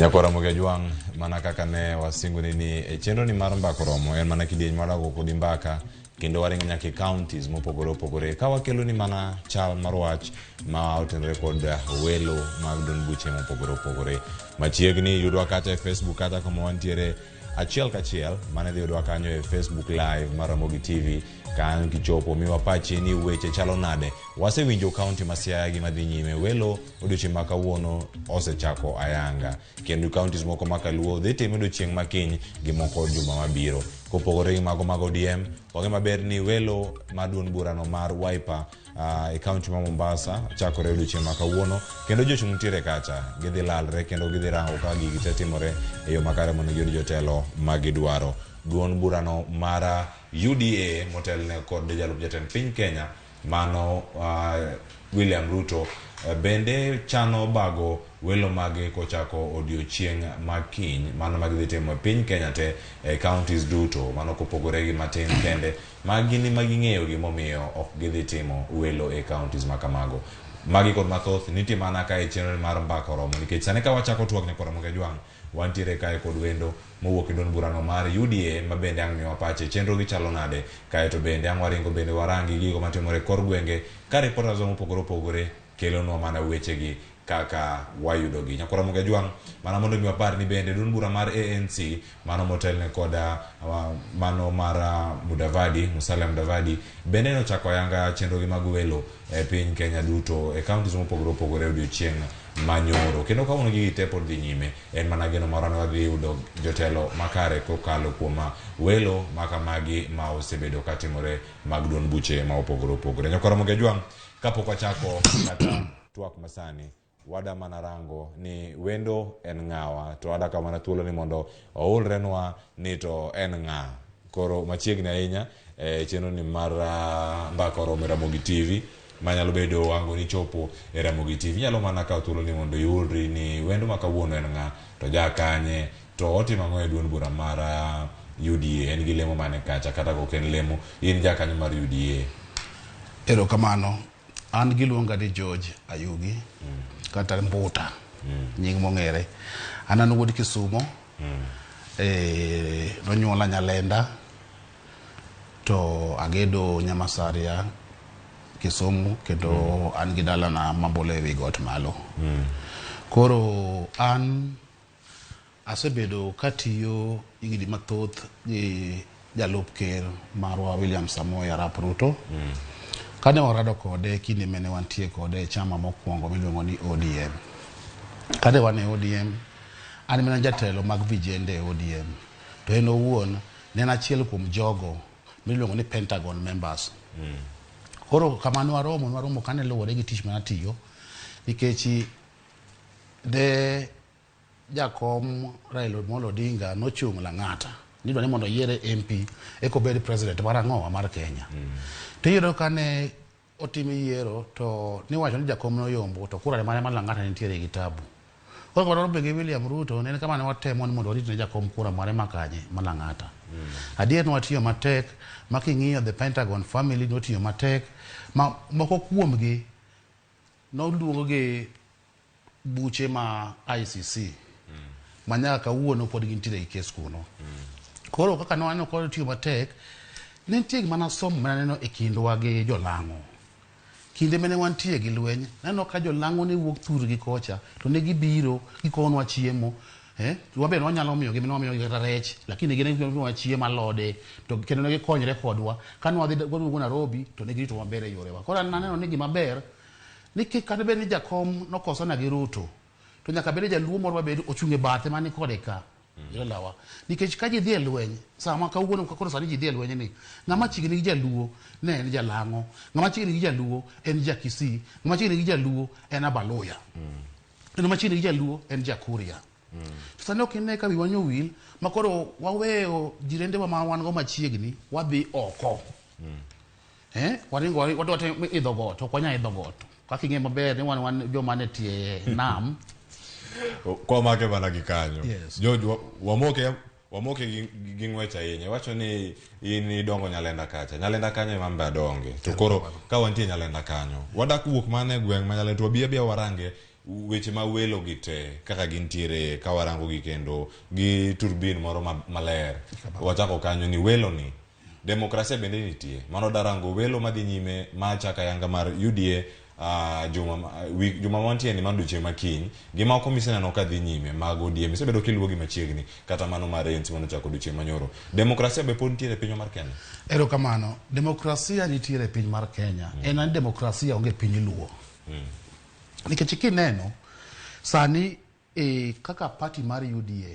Nyakwar Ramogi Ajwang', mana kaka ne wasingoni ni e chenro ni mar mbaka oromo en mana kidieny mwadago kodi mbaka kendo waringo nyaka e counties mopogore opogore ka wakelo ni mana chal mar wach ma otenore kod welo mag duond buche mopogore opogore. Machiegni yudwa kacha e Facebook kata kama wantiere achiel kachiel mane dhi yudwa kanyo e Facebook live mar Ramogi TV kanyo kichopo miwa pachi ni weche chalo nade. Wasewinjo county ma Siaya gima dhi nyime welo odiochieng' ma kawuono osechako ayanga kendo counties moko ma kaluo dhi timo odiochieng' ma kiny gi moko juma mabiro. Kopogore gi mago mag ODM, wang'e maber ni welo mar duond burano mar Wiper e county ma Mombasa chakore odiochieng' ma kawuono kendo jochung' nitiere kacha gidhi lalre kendo gidhi rango ka gigi te timore e yo makare mondo giyud jotelo ma gidwaro. Duond burano mar UDA motelne kod jalup jatend piny Kenya mano William Ruto bende chano bago welo mage kochako odiochieng' ma kiny mano ma gidhi timo e piny Kenya te e counties duto mano kopogore gi matin kende ma gin ema ging'eyo gimomiyo ok gidhi timo welo e counties ma kamago. Magi kod mathoth nitie mana ka e chenro mar mbaka oromo nikech sani ka wachako twak nyakwa Ramogi Ajwang' wantiere kae kod wendo mowuok e duond burano mar UDA ma bende ang' miwa pache chenro gi chalo nade kaeto bende ang' waringo bende warangi gigo matimore e kor gwenge ka reporters wa mopogore opogore kelonwa mana wechegi kaka wayudogi. Nyakwar Ramogi Ajwang' mana mondo mi wapar ni bende duond bura mar ANC mano motelne koda mano mar Mudavadi, Musalia Mudavadi bende nochako ayanga chenrogi mag welo e piny Kenya duto e counties mopogore opogore odiochieng' manyoro. Kendo kawuono gigi te pod dhi nyime, en mana geno marwa ni wadhi yudo jotelo makare kokalo kuom welo makamagi ma osebedo katimore mag duond buche ma opogore opogore. Nyakwar Ramogi Ajwang' kapok wachako kata twak masani, wada mana rango ni wendo en ng'awa to wada kawo mana thuolo ni mondo oulrenwa ni to en ng'a. Koro machiegni ahinya e chenro ni mar mbaka oromo e Ramogi TV manyalo bedo wango ni chopo e Ramogi TV. Inyalo mana kawo thuolo ni mondo iulri ni wendo ma kawuono en ng'a to ja kanye to otimo ang'o e duond bura mar UDA, en gi lemo mane kacha kata ok en lemo, in ja kanyo mar UDA. Erokamano. An giluonga ni George Ayugi kata Mbuta nying mong'ere. An an wuod Kisumo. Nonyuola Nyalenda to agedo Nyamasaria Kisumu kendo an gi dalana Mambula ewi got malo. Koro an Asebedo katiyo higni mathoth gi jalup ker marwa William Samoei Arap Ruto. Kane warado kode kinde mane wantie kode e chama mokwongo miluongo ni ODM. Kane wan e ODM, an mana jatelo mag vijende e ODM. To en owuon ne en achiel kuom jogo miluongo ni Pentagon members. Koro kama nwaromo, nwaromo kane luwore gi tich manatiyo nikech ne Jakom Raila Amolo Odinga nochung' Lang'ata ni idwa ni mondo oyiere MP eka obed president mar ang'owa mar Kenya. To iyudo ka ne otim yiero to niwacho ni jakom noyombo to kura mare mar Lang'ata ne nitiere gi tabu. Koro kama waromo gi William Ruto ne en kama ne watemo ni mondo warit ne jakom kura mare ma kanye ma Lang'ata. Adier ne watiyo matek ma king'iyo the Pentagon family notiyo matek ma moko kuomgi noluong gi buche ma ICC ma nyaka kawuono pod gintiere gi kes kuno. Koro kaka ne waneno kod tiyo matek, ne nitie gima nasomo ma naneno e kindwa gi jolang'o. Kinde mane wantie gi lweny, naneno ka jolang'o ne wuok thurgi kocha to ne gibiro gikowonwa chiemo eh, wabe ne wanyalo miyogi ne wamiyogi kata rech lakini gin ne gimiyowa chiemo alode to kendo ne gikonyre kodwa. Kane wadhi waduogo Nairobi to ne giritowa maber e yorewa. Koro an naneno ni gima ber ni kik kata bed ni jakom nokosana gi Ruto to nyaka bed ni jaluo moro mabed ochung' e bathe mani kode ka Lawa. Nikech ka ji dhi e lweny sama kawuono koro sani ji dhi e lweny ni ng'ama chiegni gi jaluo ne en jalang'o, ng'ama chiegni gi jaluo en ja Kisii, ng'ama chiegni gi jaluo en Abaluya. Kendo machiegni gi jaluo en ja Kuria. To sani ok ine ka wiwa nyowil ma koro waweyo jirendewa ma wan go machiegni wadhi oko. Waringo wadwa temo idho got, ok wanyal idho got. Kaka ing'e maber ni wan joma ne tie nam. Kwamake mana gi kanyo. Yes. George, wamoke wamoke gi ng'wech ahinya. Iwacho ni in idongo Nyalenda kacha. Nyalenda kanyo ema an be adonge. To koro ka wantie Nyalenda kanyo, wadak wuok mana e gweng' ma Nyalenda to wabi abiya warange Weche ma welo gi te kaka gintiere ka warango gi kendo gi turbin moro maler. Wachako kanyo ni welo ni demokrasia bende nitie. Mano darango welo madhi nyime ma chaka yanga mar UDA juma wik juma mantie ni mano odiochieng' ma kiny gi moko miseneno ka dhi nyime mag ODM isebedo kiluwo gi machiegni kata mano mar ANC manochako odiochieng' manyoro. Demokrasia be pod nitiere e pinywa mar Kenya? Erokamano. Demokrasia nitiere e piny mar Kenya. En ni demokrasia onge e piny Luo. Nikech kineno sani e kaka party mar UDA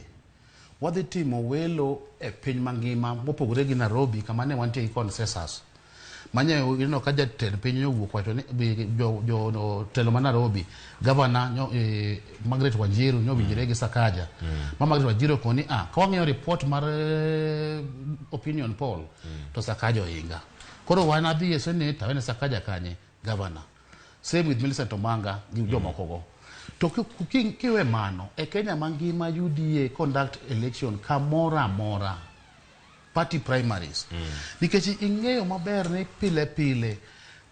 wadhi timo welo e piny mangima mopogore gi Nairobi kama ne wantie gi consensus. Manye ineno ka jatend piny owuok wacho ni jo telo ma Nairobi, gavana nyo, Margaret Wanjiru nyo winjore gi Sakaja. Ma Margaret Wanjiru okoni ka wang'iyo report mar opinion poll to Sakaja ohinga. Koro wan adhi e senate awene Sakaja kanye governor. Same with Millicent Omanga gi jomoko go. To kiwe mano, e Kenya mangima UDA conduct election kamoro amora, party primaries. Nikech ing'eyo maber ni pile pile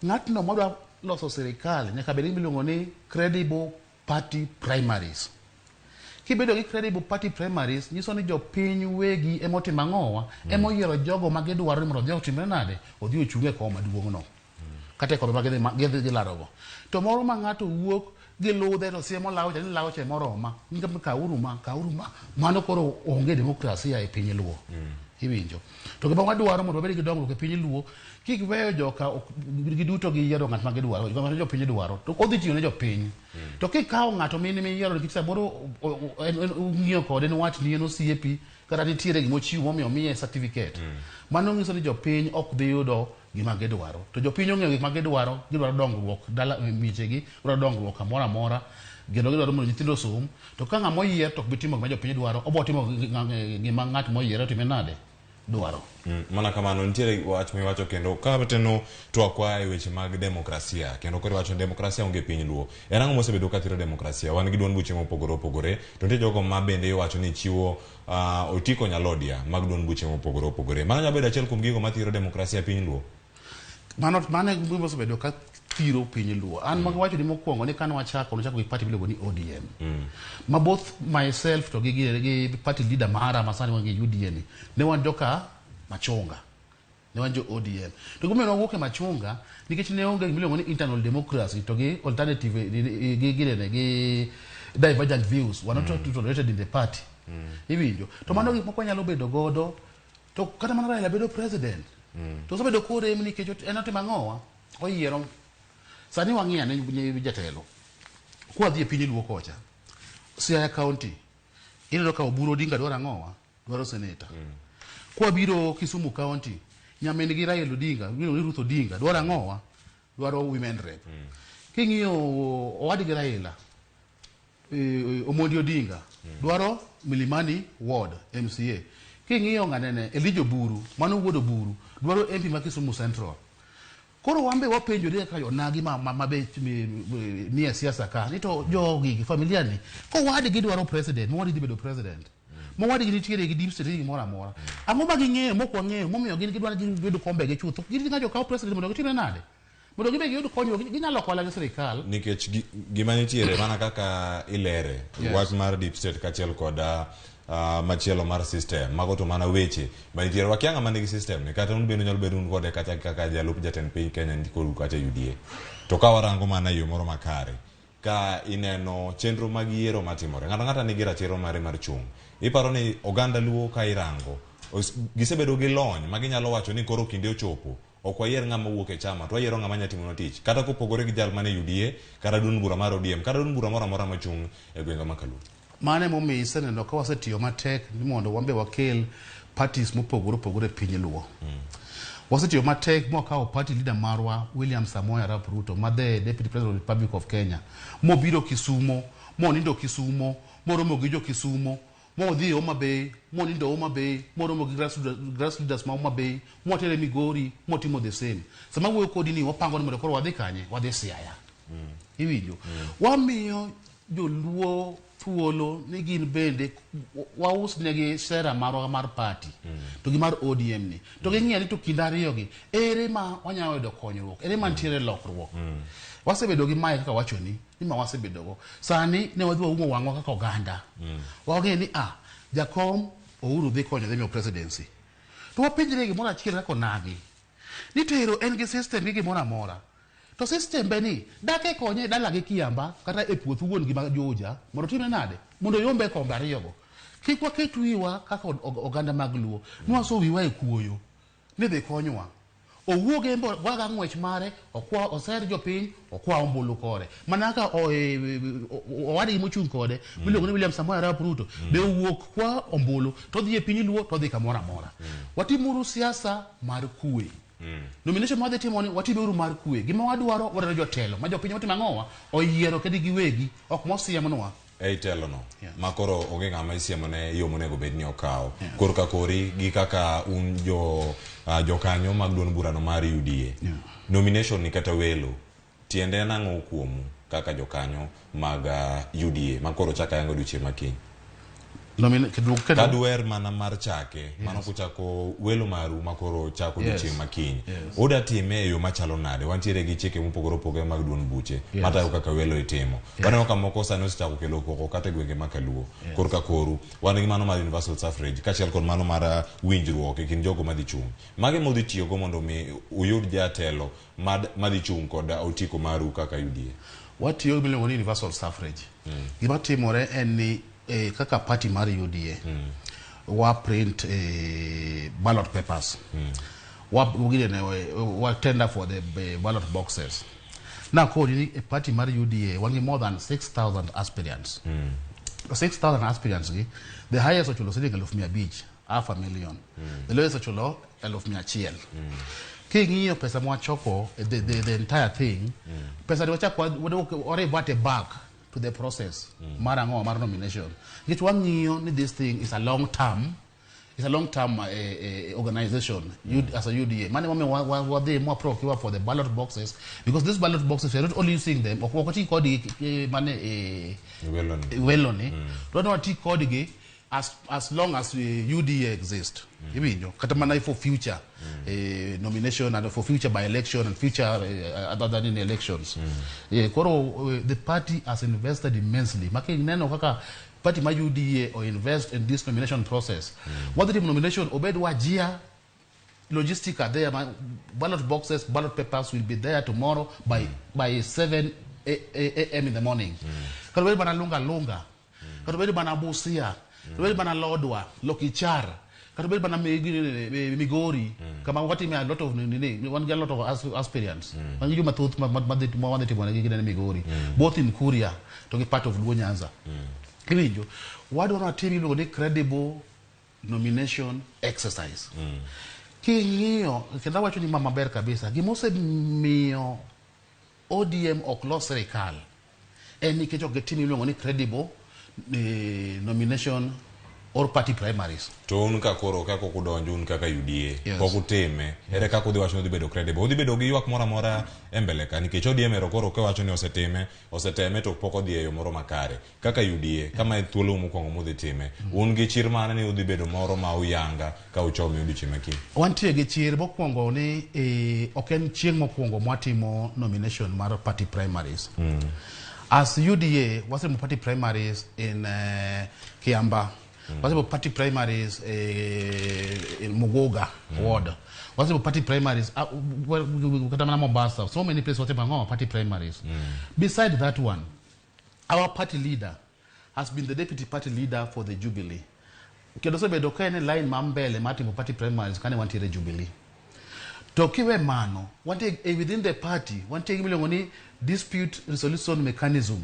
ng'atno madwa loso sirikal nyaka bed gi miluongo ni credible party primaries. Kibedo gi credible party primaries nyiso ni jopiny wegi emotimo ang'owa, emoyiero jogo ma gidwaro ni mondo odhi otimre nade, odhi ochung' e kom maduong' no. Kata e kombe ma gidhi gilarogo. To moro ma ng'ato wuok gi ludhe to siemo lawocha ni lawocha emoroma, kauru ma, kauru ma, mano koro onge demokrasia e piny Luo. Iwinjo. To gima wadwaro mondo wabed gi dongruok e piny Luo, kik weyo joka giduto giyiero ng'at ma gidwaro, ma jopiny dwaro, to odhi tiyo ne jopiny. To kikawo ng'ato mine miyiero nikech samoro ung'iyo kode ni watni en osiepi, kata nitiere gimochiwo momiyo omiye certificate. Mano nyiso ni jopiny ok dhi yudo gima gidwaro. To jopiny ong'eyo gik ma gidwaro, gidwaro dongruok dala miechegi, gidwaro dongruok kamoro amora, kendo gidwaro mondo nyithindo osom. To ka ng'ama oyier to ok bi timo gima jopiny dwaro, obo timo gima ng'at moyiere otime nade dwaro. Mana kamano nitiere wach miwacho kendo ka teno twakwa e weche mag demokrasia kendo koro iwacho ni demokrasia onge e piny Luo. En ang'o mosebedo ka thiro demokrasia? Wan gi duond buche mopogore opogore to nitie jogo ma bende iwacho ni chiwo otiko nyalodia mag duond buche mopogore opogore. Mano nyalo bedo achiel kuom gigo mathiro demokrasia e piny Luo? Mano e gima osebedo ka thiro piny Luo. An mag wacho ni mokwongo ni kane wachako, nwachako gi party miluongo ni ODM. Ma both myself to gi party leader mara ma sani wan gi UDA ni, ne wan joka Machunga. Ne wan jo ODM. To gimomiyo ne wawuok e Machunga, nikech ne onge gima iluongo ni internal democracy to gi alternative gi ginene gi divergent views were not tolerated in the party. Iwinjo. To mano gik moko wanyalo bedo godo to kata mana Raila bedo president. To osebedo korem nikech en otimo ang'owa? Oyiero. Sani wang'i ane jatelo. Kwadhi e piny Luo kocha, Siaya County, ineno ka Oburu Odinga dwaro ang'owa? Dwaro seneta. Kwabiro Kisumu County, nyamin gi Raila Odinga, miluongo ni Ruth Odinga, dwaro ang'owa? Dwaro women rep. King'iyo owadgi Raila, Omondi Odinga, dwaro Milimani Ward MCA. King'iyo ng'anene Elijah Oburu, mano wuod Oburu, dwaro MP ma Kisumu Central. Koro wan be wapenjore kaka onagi ma be nie siasa ka, ni to jogi, familia ni, kowadgi dwaro president, mowadgi dhi bedo president. Mowadgi nitiere gi deep state gi gimoro amora. Ang'o ma ging'eyo mok wang'eyo momiyo gin gidwaro ni giyud kombe gi chutho? Gin ng'ato kawo president mondo gitimre nade? Mondo gibe giyud konyruok, ginyalo kola gi sirikal. Nikech gima nitiere mana kaka ilere, wach mar deep state kaachiel kod machielo mar system, mago to mana weche manitiere. Wakia ng'ama nigi system ni, kata un bende unyalo bedo un kode kata kaka jalup jatend piny Kenya nitie kodu kacha UDA. To ka warango mana e yo moro makare, ka ineno chenro mag yiero matimore, ng'ato ang'ata nigi ratiro mare mar chung'. Iparo ni oganda Luo ka irango, gisebedo gi lony ma ginyalo wacho ni koro kinde ochopo, ok wayier ng'ama wuok e chama, to wayiero ng'ama nyalo timonwa tich. Kata kopogore gi jal mane UDA, kata duond bura mar ODM, kata duond bura moro amora machung' e gwenge ma Kaluo. Mano emomiyo iseneno ka wasetiyo matek ni mondo wan be wakel parties mopogore opogore e piny Luo. Wasetiyo matek mwakawo party leader marwa William Samoei Arap Ruto ma the Deputy President of the Republic of Kenya, mobiro Kisumo, monindo Kisumo, moromo gi jo Kisumo, modhi Homa Bay, monindo Homa Bay, moromo gi grass leaders ma Homa Bay, mwatere Migori, motimo the same. Sama wuoyo kodi ni wapango ni mondo koro wadhi kanye? Wadhi Siaya. Iwinjo? Wamiyo joluo thuolo ni gin bende wausnegi sera marwa mar party to gi mar ODM ni to ging'iyo ni to kind ariyo gi ere ma wanyalo yudo konyruok, ere mantiere lokruok. Wasebedo gi mae kaka wachoni. ni ma wasebedogo sani ne wadhi waumo wang'wa kaka oganda. Wang'e ni ah, jakom Uhuru dhi konyo dhi miyo presidency. To wapenjre gimoro achiel kaka onagi. Ni tero en gi system gi gimoro amora. To system be ni dak e konye e dalagi Kiamba kata e puoth wuon gi ma Juja mondo otimne nade? Mondo oyombe e kombe ariyogo. Kik waket wiwa kaka oganda mag Luo ni waso wiwa e kuoyo ni dhi konywa. Owuog en be oga ng'wech mare, okwa oser jopiny, okwa ombulu kore. Mana kaka owadgi mochung' kode miluongo ni William Samoei Arap Ruto be owuok kwa ombulu to odhi e piny Luo to odhi kamoro amora. Watimuru siasa mar kwe. Nomination ma wadhi timo ni watimeuru mar kwe. Gima wadwaro, wadwaro jotelo ma jopiny otimo ang'owa? Oyiero kendo giwegi, ok mosiemnwa. Ei telono Yes. ma koro onge ng'ama isiemone yo monego bed ni okawo. Korka kori gi kaka un jo jokanyo mag duond burano mar UDA. Nomination ni kata welo tiende en ang'o kuomu kaka jokanyo mag UDA ma koro chako ayanga odiochieng' ma kiny? Kadwer mana mar chake, mano kuchako welo maru ma koro chako odiochieng' ma kiny. Uda time e yo machalo nade? Wantiere gi chike mopogore opogore mag duond buche matayo kaka welo itimo. Waneno ka moko sani osechako kelo koko kata e gwenge ma kaluo. Korka koru, wan gi mano mar universal suffrage kaachiel kod mano mar winjruok e kind jogo madhi chung'. Mage mudhi tiyogo mondo mi uyud jatelo madhi chung' kod otiko maru kaka UDA? Watiyo gi miluongo ni universal suffrage. Gima timore en ni kaka party mar UDA wa print ballot papers. Wa tender for the ballot boxes. Now kodi ni e party mar UDA wan gi more than 6,000 aspirants. 6,000 aspirants gi, the highest ochulo siling 500,000, half a million. The lowest ochulo 100,000. King'iyo pesa mwachoko, the entire thing, pesa ni wachak wa revert back to the process mar ang'o mar nomination. Nikech wang'iyo ni this thing is a long term, it's a long term organization as a UDA. Mane momiyo wadhi mwa procure for the ballot boxes, because these ballot boxes we are not only using them, ok oti kodgi mane Weloni. Weloni. Dwaro wati kodgi as long as UDA exist. Iwinjo kata mana for future nomination and for future by election and future other than in elections. Koro the party has invested immensely. Maki neno kaka party ma UDA or invest in this nomination process. What the nomination obed wajia logistic are there. My ballot boxes, ballot papers will be there tomorrow by 7 a.m. in the morning. Kata obed mana Lunga Lunga, kata obed mana Busia, kata obed mana Lodwar, Lokichar, kata obed mana Migori, kama watime a lot of nini, wan gi a lot of aspirants. Wan gi joma thoth ma wadhi timo negi ginene Migori, both in Kuria to gi part of Luo Nyanza. Iwinjo, wadwaro watim iluongo ni credible nomination exercise. King'iyo, kendo awacho ni ma maber kabisa, gimosemiyo ODM ok los sirikal en nikech ok gitim iluongo ni credible nomination or party primaries. To un ka koro kaka ok udonjo un kaka UDA, Yes. pok utime, ere kaka udhi wacho ni udhi bedo credible? Udhi bedo gi ywak moro amora e mbele ka nikech ODM ero koro kiwacho ni osetime, oseteme to pok odhi e yo moro makare. Kaka UDA, kama e thuolo mokwongo mudhi time, un gi chir mane ni udhi bedo moro ma uyanga ka uchomo odiochieng' ma kiny? Wantie gi chir mokwongo ni ok en chieng' mokwongo mwatimo nomination mar party primaries. As UDA, wasetimo party primaries in Kiamba. Wasetimo party primaries in Muguga ward. Wasetimo party primaries well, kata mana Mombasa. So many places wasetimo ang'o party primaries. Beside that one, our party leader has been the deputy party leader for the Jubilee. Kendo osebedo ka en e line ma mbele mar timo party primaries kane wantiere Jubilee. To kiwe mano, wantie within the party, wantie gima iluongo ni dispute resolution mechanism.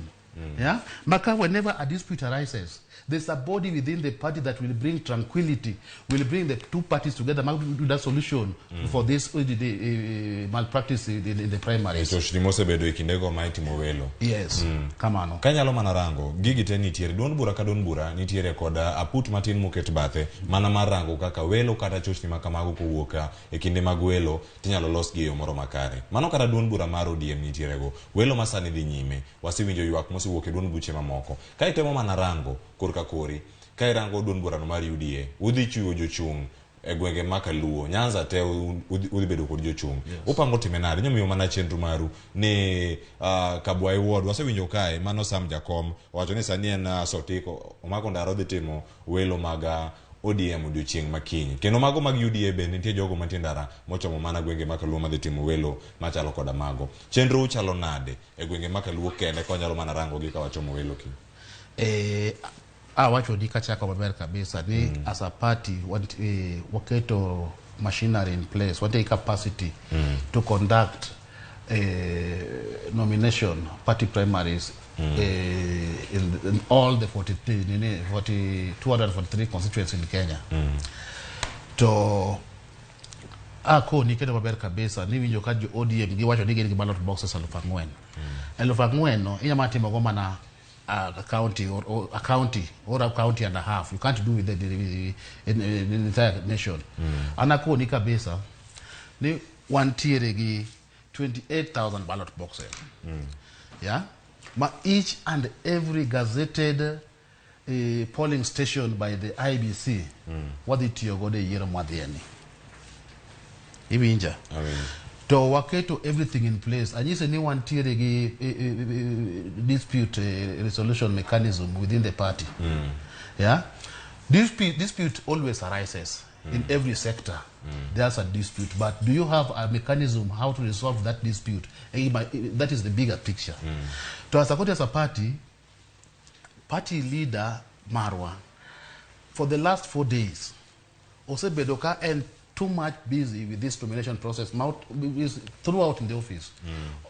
Yeah? Maka whenever a dispute arises, there's a body within the party that will bring tranquility, will bring the two parties together, do that solution for this the malpractice in the primaries. Chochni mosebedo e kindego ma itimo welo. Yes, kamano. Kanyalo mana rango, gigi te nitiere, duond bura ka duond bura nitiere kod aput matin moket bathe, mana mar rango kaka welo kata chochni ma kamago kowuok e kinde mag welo, tinyalo los gi e yo moro makare. Mano kata duond bura mar ODM nitiere go, welo ma sani dhi nyime, wasewinjo ywak mosewuok e duond buche mamoko. Ka itemo mana rango korka kori, ka irango duond burano mar UDA, udhi chiwo jochung' E gwenge ma Kaluo, Nyanza te udhi bedo kod jochung'. Upango time nade? Nyomiyo mana chenro maru ni Kabwai Ward wasewinjo kae mano Sam Jakom owacho ni sani en Sotiko omako ndara odhi timo welo mag ODM odiochieng' ma kiny. Kendo mago mag UDA bende nitie jogo mantie ndara mochomo mana gwenge ma Kaluo madhi timo welo machalo koda mago. Chenro chalo nade e gwenge ma Kaluo kende ka wanyalo mana rango gi ka wachomo welo kiny? Awacho ni kachako maber kabisa ni as a party waketo machinery in place, wantie gi capacity to conduct nomination party primaries in all the 43 nini, 40, 243 constituencies in Kenya. To akoni kendo maber kabisa ni winjo ka jo ODM giwacho ni gin gi ballot boxes 4,000. 4,000 no inyalo mana timo go mana a county or a county or a county and a half. You can't do with the entire nation. An akoni kabisa ni wantiere gi 28,000 ballot boxes. Yeah? Ma each and every gazetted polling station by the IEBC wadhi tiyo godo e yiero mwadhieni. Iwinja? Awinjo. To waketo everything in place. Anyise ni wantiere gi dispute resolution mechanism within the party. Yeah? Dispute always arises in every sector. There's a dispute, but do you have a mechanism how to resolve that dispute? That is the bigger picture. To as a, as a party, party leader marwa, for the last 4 days, osebedo ka en too much busy with this nomination process is throughout in the office.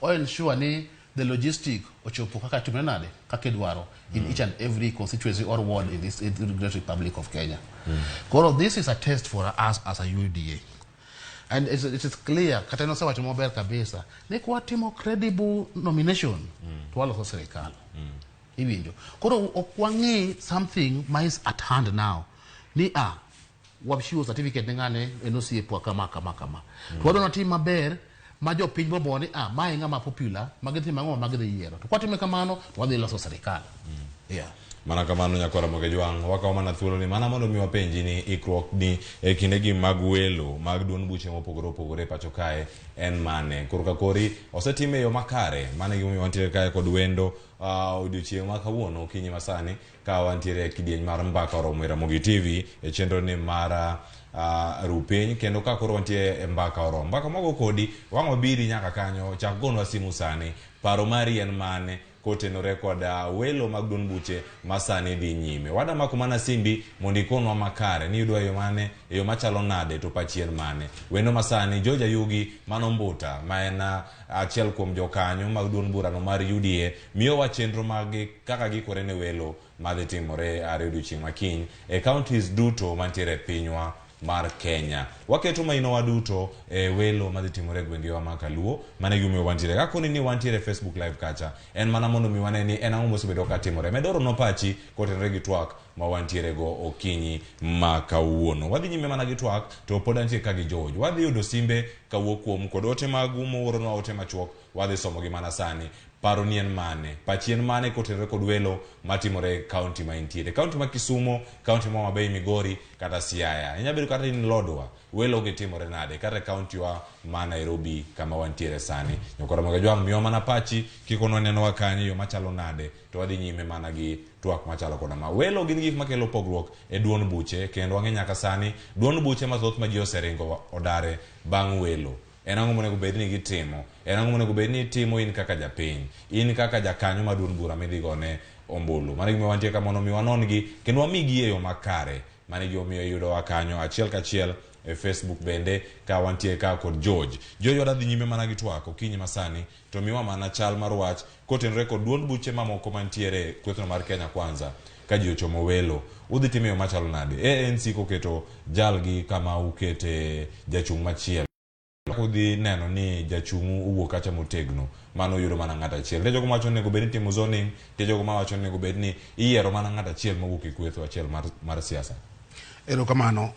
O ensure ni the logistic ochopo kaka timore nade kaka idwaro in each and every constituency or ward in the Great Republic of Kenya. Koro this is a test for us as a UDA. And it is clear, kata nosewacho maber kabisa, ni kwatimo credible nomination, to waloso sirikal. Iwinjo. Koro ok wang'i something ma is at hand now. Ni a, wachiwo certificate ne ng'ane en osiepwa kama kama kama. To wadwa notim maber ma jopiny bobo ni a mae ng'ama popular ma gidhi timo ang'o ma gidhi yiero. To kwatime kamano to wadhi loso sirikal. Yeah. Mana kamano nyakwara Ramogi Jwang', wakawo mana thuolo ni mana mondo mi wapenji ni ikruok ni e kindegi mag welo mag duond buche mopogore opogore e pacho kae en mane. Koro ka kori osetim e yo makare, mano e gimomiyo wantiere kae kod wendo odiochieng' ma kawuono okinyi masani ka wantiere e kidieny mar mbaka oromo e Ramogi TV e chenro ni mar rupiny kendo ka koro wantie e mbaka oromo. Mbaka mwago kodi wang' wabiri nyaka kanyo chak gonwa simu sani paro mari en mane kotenore kod welo mag duond buche ma sani dhi nyime. Wada mako mana simbi mondo ikonwa makare ni idwa yo mane e yo machalo nade to pachi en mane. Wendo masani George Ayugi mano Mbuta ma en achiel kuom jokanyo mag duond burano mar UDA miyowa chenro mag kaka giikore ne welo madhi timore are odiochieng' makiny e counties duto mantiere e pinywa mar Kenya. Waketo mainowa duto e welo madhi timore e gwengewa ma Kaluo. Mano e gimomiyo wantiere. Ka koni ni wantiere e Facebook live kacha, en mana mondo mi wane ni en ang'o mosebedo ka timore. Med oronwa pachi kotenore gi twak ma wantiere go okinyi ma kawuono. Wadhi nyime mana gi twak to pod antie ka gi George. Wadhi yudo simbe kawuok kuom kod ote magu muuronwa ote machuok wadhi somogi mana sani. Paro ni en mane? Pachi en mane kotenore kod welo matimore e kaunti ma intiere? Kaunti ma Kisumu, kaunti ma Homa Bay, Migori kata Siaya. Inyalo bedo kata in Lodwar. Welo gi timore nade? Kata e kaunti wa ma Nairobi kama wantiere sani. Nyakwar Ramogi Jwang' miwa mana pachi kikonwa nenowa kanyo e yo machalo nade to wadhi nyime mana gi twak machalo koda ma. Welo gin gik makelo pogruok e duond buche kendo wang'e nyaka sani duond buche mathoth ma ji oseringo odare bang' welo. En ang'o monego bed ni gitimo? En ang'o monego bed ni itimo in kaka japiny? In kaka jakanyo mar duond bura midhi gone ombulu. Mano e gima wantie ka mondo mi wanon gi kendo wamigi e yo makare. Mano e gimomiyo iyudowa kanyo achiel kachiel e Facebook bende ka wantie ka kod George. George wadhi nyime mana gi twak okinyi masani to miwa mana chal mar wach kotenore kod duond buche mamoko mantiere kwethno mar Kenya Kwanza ka ji ochomo welo. Udhi timo e yo machalo nade? ANC koketo jalgi kama ukete jachung' machielo. Udhi neno ni jachung'u owuok kacha motegno mano yudo mana ng'ato achiel. Nitie jogo mawacho ni onego bed ni itimo zoning, nitie jogo mawacho ni onego bed ni iyiero mana ng'ato achiel mowuok e kwetho achiel mar siasa. Erokamano.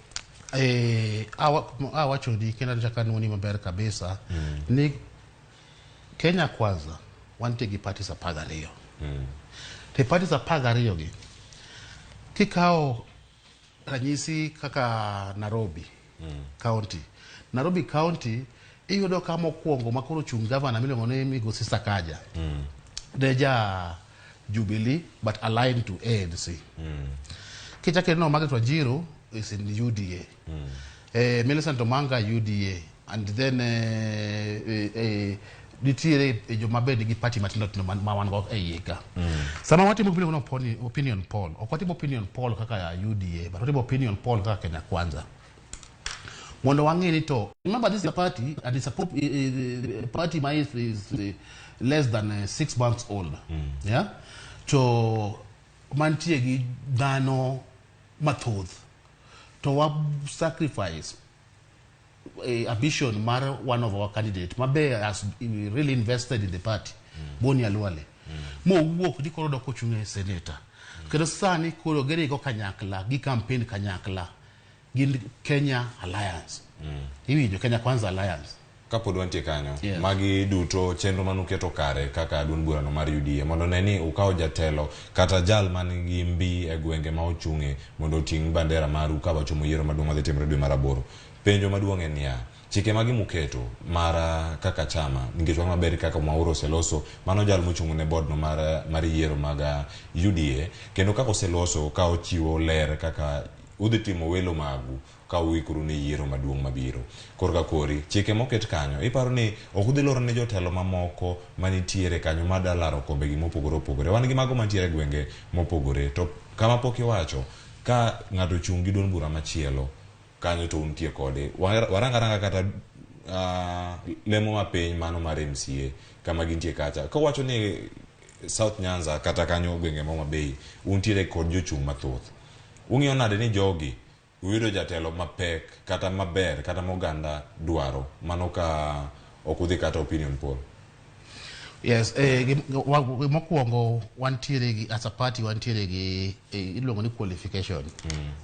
Awachoni kendo achako anuoni maber kabisa ni Kenya Kwanza wantie gi parties 12. To parties 12 gi kikawo ranyisi kaka Nairobi. County. Nairobi County iyudo ka mokwongo ma koro chung' gavana miluongo ni Migosi Sakaja. Ne ja Jubilee but aligned to ANC. Kichako ineno Margaret Wanjiru is in UDA. Millicent Omanga UDA and then nitiere joma be nigi party matindo tindo ma wan go e iye ka. Sama watimo gimiluongo ni opinion poll, ok watimo opinion poll kaka UDA, but watimo opinion poll kaka Kenya Kwanza. Mondo wang'e ni to remember this is a party and it's a party ma is less than 6 months old. Yeah? To mantie gi dhano mathoth to wa sacrifice ambition mar one of our candidate mabe has really invested in the party, Boni Khalwale, mowuok ni koro dok ochung' e senator kendo sani koro giringo kanyakla gi campaign kanyakla gin Kenya Alliance, iwinjo, Kenya Kwanza Alliance. Kapod wantie kanyo, Yes. magi duto chenro manuketo kare kaka duond burano mar UDA mondo ne ni ukawo jatelo kata jal man gi mbi e gwenge ma ochung'e mondo oting' bandera maru ka wachomo yiero maduong' madhi timore dwe mar aboro. Penjo maduong' en niya, chike magi muketo mar kaka chama, nikech wang'e maber kaka Mwaura oseloso, mano jal mochung' ne board no mar yiero mag UDA, kendo kaka oseloso ka ochiwo ler kaka udhi timo welo magu ka uikoru ne yiero maduong' mabiro. Korka kori, chike moket kanyo, iparo ni ok udhi loro ne jotelo mamoko manitiere kanyo mada laro kombegi mopogore opogore. Wan gi mago mantiere e gwenge mopogore. To kama pok iwacho, ka ng'ato ochung' gi duond bura machielo, kanyo to untie kode. Warang aranga kata lemo mapiny mano mar MCA kama gintie kacha. Kawacho ni South Nyanza kata kanyo gwenge ma Homa Bay, untiere kod jochung' mathoth. Ung'iyo nade ni jogi uyudo jatelo mapek kata maber kata moganda dwaro mano ka ok udhi kata opinion poll? Yes, mokwongo wantiere gi, as a party wantiere gi iluongo ni qualification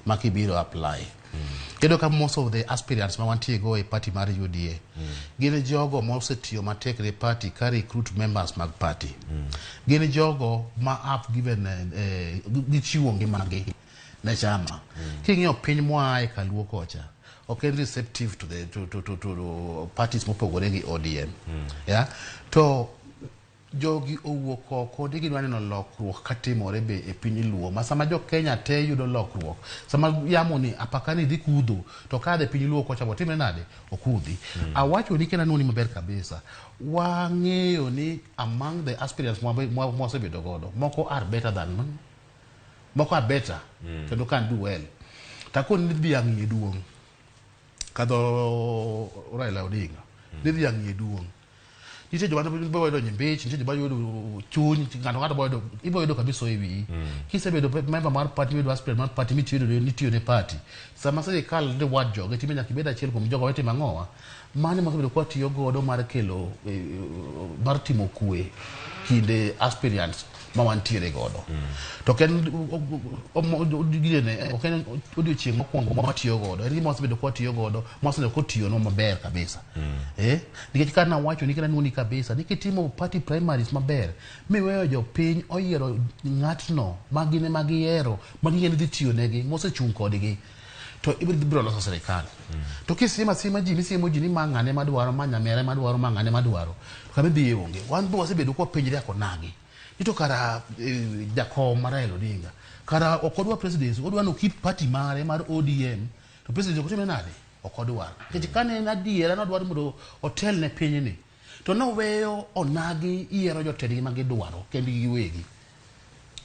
ma kibiro apply. Kendo ka most of the aspirants ma wantie go e party mar UDA gin jogo mosetiyo matek ne party ka recruit members mag party. Gin jogo ma have given gichiwo ngimagi ne chama. King'iyo piny moaye kaluo kocha, ok en receptive to the to parties mopogore gi ODM. Yeah? To jogi owuok oko ni gidwa neno lokruok katimore be e piny luo ma sama jo Kenya te yudo lokruok, sama yamo ni apaka ni dhi kudho to kadhe piny luo kocha bo timre nade okudhi. Awacho ni kendo anuoni maber kabisa, wang'eyo ni among the aspirants mwasebedo godo, moko are better than moko are better kendo can do well. Takoni ni dhiang' iye duong' kadho Raila Odinga ni dhiang' iye duong'. Nitie joma bo yudo nyimbich, nitie joma yudo chuny ng'ato, ng'ato bo yudo, ibo yudo kabisa e wiyi. Kisebedo member mar party, mibedo aspirant mar party, mitiyo nitiyo ne party, sama sirikal reward joge time, nyaka ibed achiel kuom jogo wetimo ang'owa mano mosebedo kwa tiyo godo mar kelo mar timo kwe kinde aspirants ma wantiere godo. To ok en ginene, ok en odiochieng' mokwongo ma watiyo godo, en gima wasebedo kwa tiyo godo, mwasebedo kotiyonwa maber kabisa, nikech ka nawacho ni kendo anuoni kabisa ni kitimo party primaries maber miweyo jopiny oyiero ng'atno ma gin ema giyiero ma ging'e ni dhi tiyo negi mosechung' kodgi, to ibiro loso sirikal. To kisiemo asiema ji, misiemo ji ni ma ng'ane madwaro, ma nyamere madwaro, ma ng'ane madwaro, to kama idhiye onge. Wan be wasebedo kwapenjre akonagi ni to kara jakom mar Raila Odinga kara ok odwa presidency, odwa ni okip party mare mar ODM, to presidency ok otime nade, ok odwar, nikech kane en adiera nodwaro mondo otel ne pinyni to noweyo onagi yiero jotendgi ma gidwaro kendgi giwegi.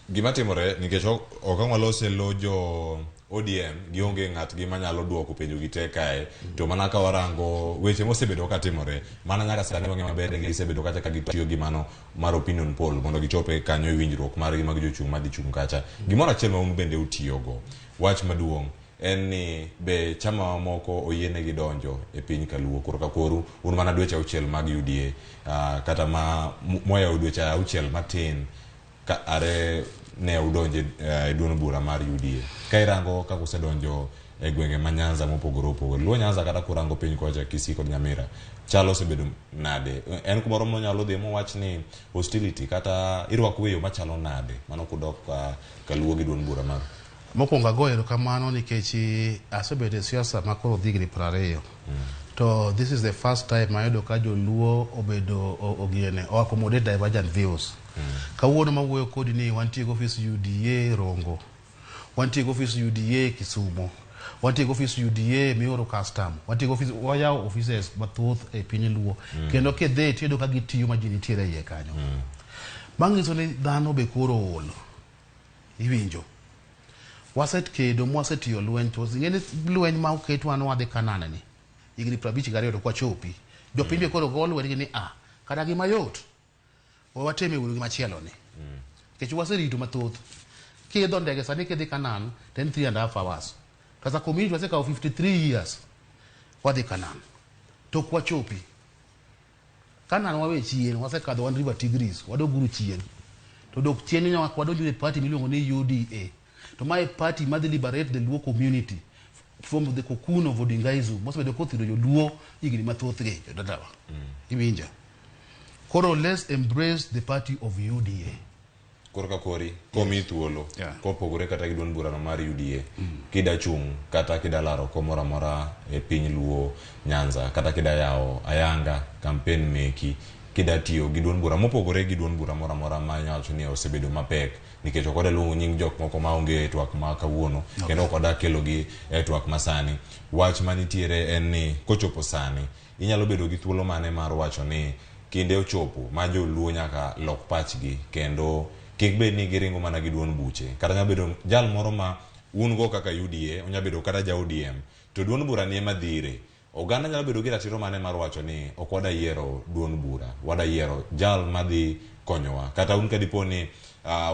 Gima timore nikech ok ang' walos e lo jo ODM gionge ng'atgi manyalo duoko penjo gi te kae, to mana ka warango weche mosebedo ka timore mana nyaka sani, wang'e maber ni gisebedo kacha ka gitiyo gi mano mar opinion poll mondo gichope kanyo e winjruok margi mag jochung' madhi chung' kacha. Gimoro achiel ma un bende utiyogo, wach maduong' en ni be chama mamoko oyienegi donjo e piny kaluo korka koru un mana dweche 6 mag UDA, kata ma moyawo dweche 6 matin ka are ne udonje e duond bura mar UDA. Ka irango kaka usedonjo e gwenge ma Nyanza mopogore opogore, Luo Nyanza kata kurango piny kocha Kisii kod Nyamira, chalo osebedo nade? En kumoro monyalo dhi mowach ni hostility kata irwako e yo machalo nade mano kudok kaluo gi duond bura mar? Mokwongo ago erokamano nikech asebedo e siasa ma koro dhi higni 20. To this is the first time ayudo ka joluo obedo ogiene o accommodate divergent views. Kawuono mawuoyo kodi ni wantie gi office UDA Rongo. Wantie gi office UDA Kisumo. Wantie gi office UDA Mioro Custom. Wantie gi office, wayawo offices mathoth e piny Luo. Kendo kidhi tiyudo ka gitiyo ma ji nitiere e iye kanyo. Manyiso ni dhano be koro ool. Iwinjo. Wasekedo mwasetiyo lweny to ing'e ni lweny ma oketwa ni wadhi Canaan ni higni 52 to kwachopi. Jopiny be koro go lweny gi ni a kata gima yot we wateme uru gi machielo ni. Nikech waserito mathoth. Kiidho ndege sani kidhi Canaan to en 3.5 hours. Kasa community wasekawo 53 years wadhi Canaan. To ok wachopi. Canaan wawe chien, wasekadho wan River Tigris, wadog uru chien. To dok chien ni wadonjo e party miluongo ni UDA. To mae party madhi liberate the Luo community from the cocoon of Odingaism. Mosebedo kothiro joluo higni mathoth gi, jodalawa. Iwinjo? Koro let's embrace the party of UDA. Koro ka kori komi thuolo kopogore kata gi duond burano mar UDA kida chung' kata kida laro kom moro amora e piny Luo Nyanza kata kida yawo ayanga kampen meki kida tiyo gi duond bura mopogore gi duond bura moro amora ma inyalo wacho ni osebedo mapek nikech ok wada luongo nying jok moko maonge e twak ma kawuono kendo ok wada kelogi e twak masani. Wach manitiere en ni kochopo sani inyalo bedo gi thuolo mane mar wacho ni kinde ochopo ma joluo nyaka lok pachgi kendo kik bed ni giringo mana gi duond buche kata nyalo bedo jal moro ma un go kaka UDA onya bedo kata ja ODM to duond bura ni ema dhire oganda nyalo bedo gi ratiro mane mar wacho ni ok wada yiero duond bura wada yiero jal madhi konyowa kata un kadipo ni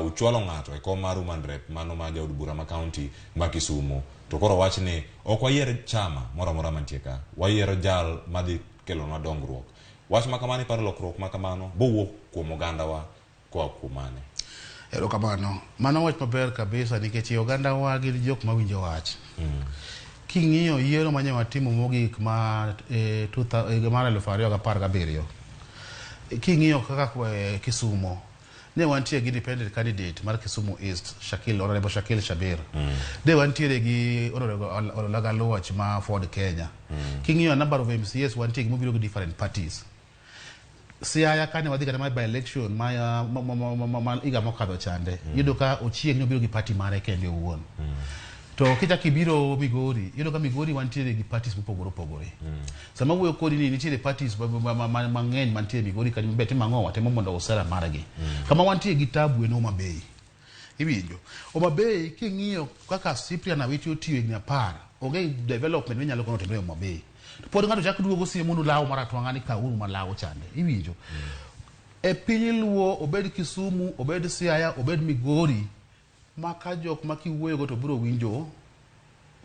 uchwalo ng'ato e kom mar woman rep mano ma jaod bura ma county ma Kisumu to koro wach ni ok wayier chama moro amora mantie ka wayiero jal madhi kelonwa dongruok wach ma kamano iparo lokruok ma kamano bowuok kuom ogandawa koa kuom mane? Erokamano. Mano wach maber kabisa nikech ogandawa gin jok mawinjo wach. King'iyo yiero manye watimo mogik ma higa mar 2017, king'iyo kaka Kisumo, ne wantie gi independent candidate mar Kisumu East, Shakil, Honorable Shakil Shabir. Ne wantiere gi Honorable Ologa Luoch ma Ford Kenya. King'iyo number of MCAs wantie gi mobiro gi different parties. Siaya kane wadhi kata mar by election ma higa mokadho chande, iyudo ka Ochieng nobiro gi party mare kende owuon. To kichak ibiro Migori, iyudo ka Migori wantiere gi parties mopogore opogore. Sama wuoyo kodi ni nitiere parties mang'eny mantie Migori kanyo maber timo ang'o watemo mondo usera margi. Kama wantie gi tabu en Homa Bay. Iwinjo? Homa Bay king'iyo kaka Cyprian Awiti otiyo higni 10, onge development minyalo kono timre Homa Bay. To pod ng'ato chak duogo siemonu law mar atwang'a ni kawuru malawo chande. Iwinjo? E piny Luo, obed Kisumu, obed Siaya, obed Migori, ma ka jok ma kiwuoyogo to biro winjo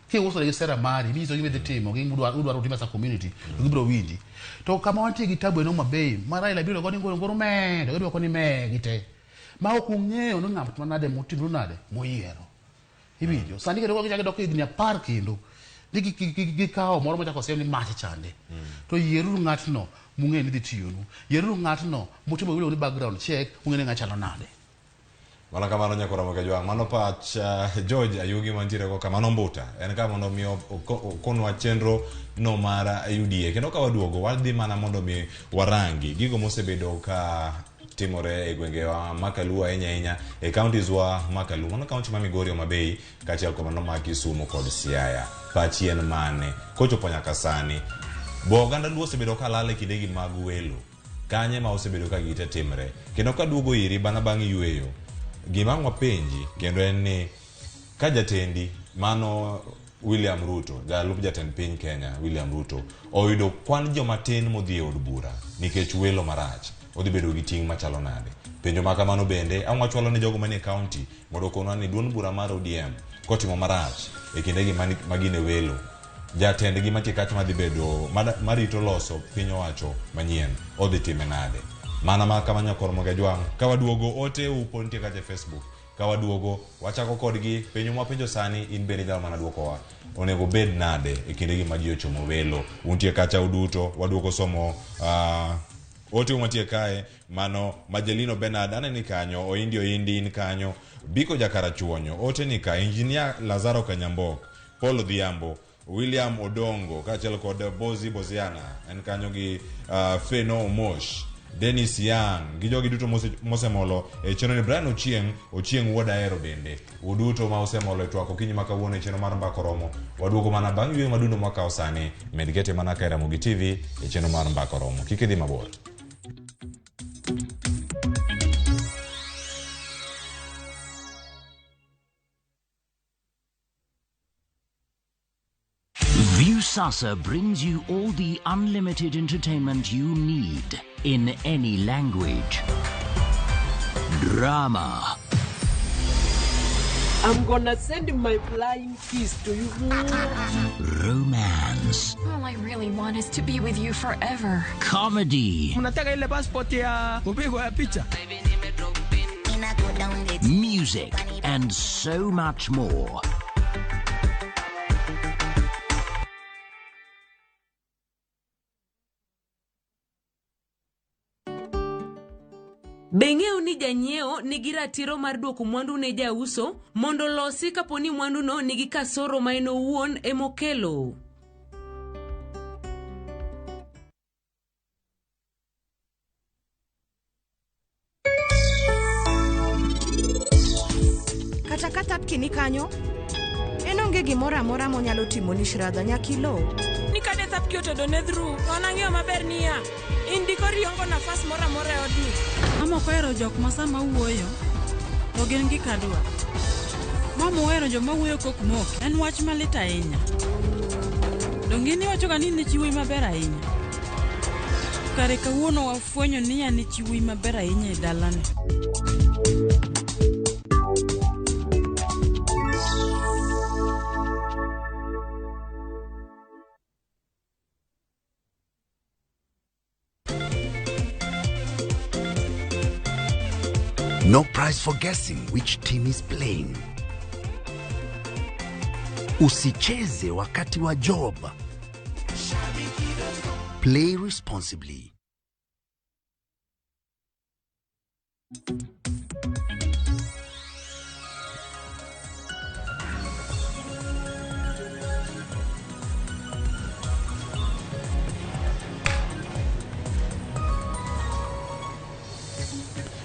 kiuso negi sera mari minyiso gima idhi timo gi udwaro timo as a community to gibiro winji. To kama wantie gi tabu en Homa Bay ma Raila biro go ni ngoro ngoro mee to gidwoko ni mee gite ma ok ung'eyo ni ng'at manade motimru nade moyiero. Iwinjo? Sani kendo gichako gidok higni 10 kendo ni gikawo moro machako siem ni mach chande. To yieruru ng'atno mung'eyo ni dhi tiyonu. Yieruru ng'atno mutimo gimiluongo ni background check ung'eyo ni ng'a chalo nade. Mana kamano nyakora Mogajwang', mano pach George Ayugi mantiere go kamano mbuta en ka mondo mi okonwa chenro no mar UDA kendo ka waduogo wadhi mana mondo mi warangi gigo mosebedo ka timore e gwengewa ma Kaluo ahinya ahinya e counties wa ma Kaluo, mano county ma Migori, Homa Bay kaachiel kod mano ma Kisumu kod Siaya. Pachi en mane kochopo nyaka sani? Bo oganda Luo osebedo ka lal e kindegi mag welo kanye ma osebedo ka gite timre kendo kaduogo iri bana bang' yweyo gima ang' wapenji kendo en ni ka jatendi mano William Ruto jalup jatend piny Kenya William Ruto oyudo kwan joma tin modhi e od bura nikech welo marach odhi bedo gi ting' machalo nade? Penjo ma kamano bende ang' wachwalo ne jogo manie county mondo okonwa ni duond bura mar ODM kotimo marach e kindegi ma gin e welo jatendgi mantie kacha madhi bedo marito loso piny owacho manyien odhi time nade? Mana ma kama nyakor Mogajwang' ka waduogo ote upo nitie kacha e Facebook ka waduogo wachako kodgi penjo mwapenjo sani in bende inyalo mana duokowa onego bed nade e kindegi ma ji ochomo welo untie kacha uduto waduogo somo. Ote mantie kae mano Majelino Bernard aneni kanyo, Oindi Oindi in kanyo, Biko Jakarachuonyo, ote ni ka, Engineer Lazaro Kanyambok, Paul Odhiambo, William Odongo kaachiel kod Bozi Boziana en kanyo gi Feno Omosh, Dennis Yang gi jogi duto mosemolo e chenro ni Brian Ochieng, Ochieng wuod Ahero bende. Uduto ma usemolo e twak okinyi ma kawuono e chenro mar Mbaka Oromo. Waduogo mana bang' yueyo madundo mwakawo sani. Med kete mana ka e Ramogi TV e chenro mar Mbaka Oromo. Kik idhi mabor. Viusasa brings you all the unlimited entertainment you need in any language. Drama. I'm gonna send my flying kiss to you. Romance. All I really want is to be with you forever. Comedy. Mnataka ile passport ya kupigwa ya picha? Music and so much more. Be ing'eyo ni janyiewo nigi ratiro mar duoko mwandu ne jauso mondo olosi kapo ni mwanduno nigi kasoro ma en owuon emokelo? Kata ka Thapki ni kanyo, en onge gimoro amora monyalo timoni Shradha nyaka ilo. Ni kane Thapki otedo ne dhru, to an ang'eyo maber niya, in dikori iongo nafas moro amora e odni. Mama ok ohero jok ma sama wuoyo to gin gik adwa. Mama ohero joma wuoyo kok mok. En wach malit ahinya. Donge in iwachoga ni in e chi wuoyi maber ahinya? Kare kawuono wafwenyo ni an e chi wuoyi maber ahinya e dalani. No prize for guessing which team is playing. Usicheze wakati wa job. Play responsibly.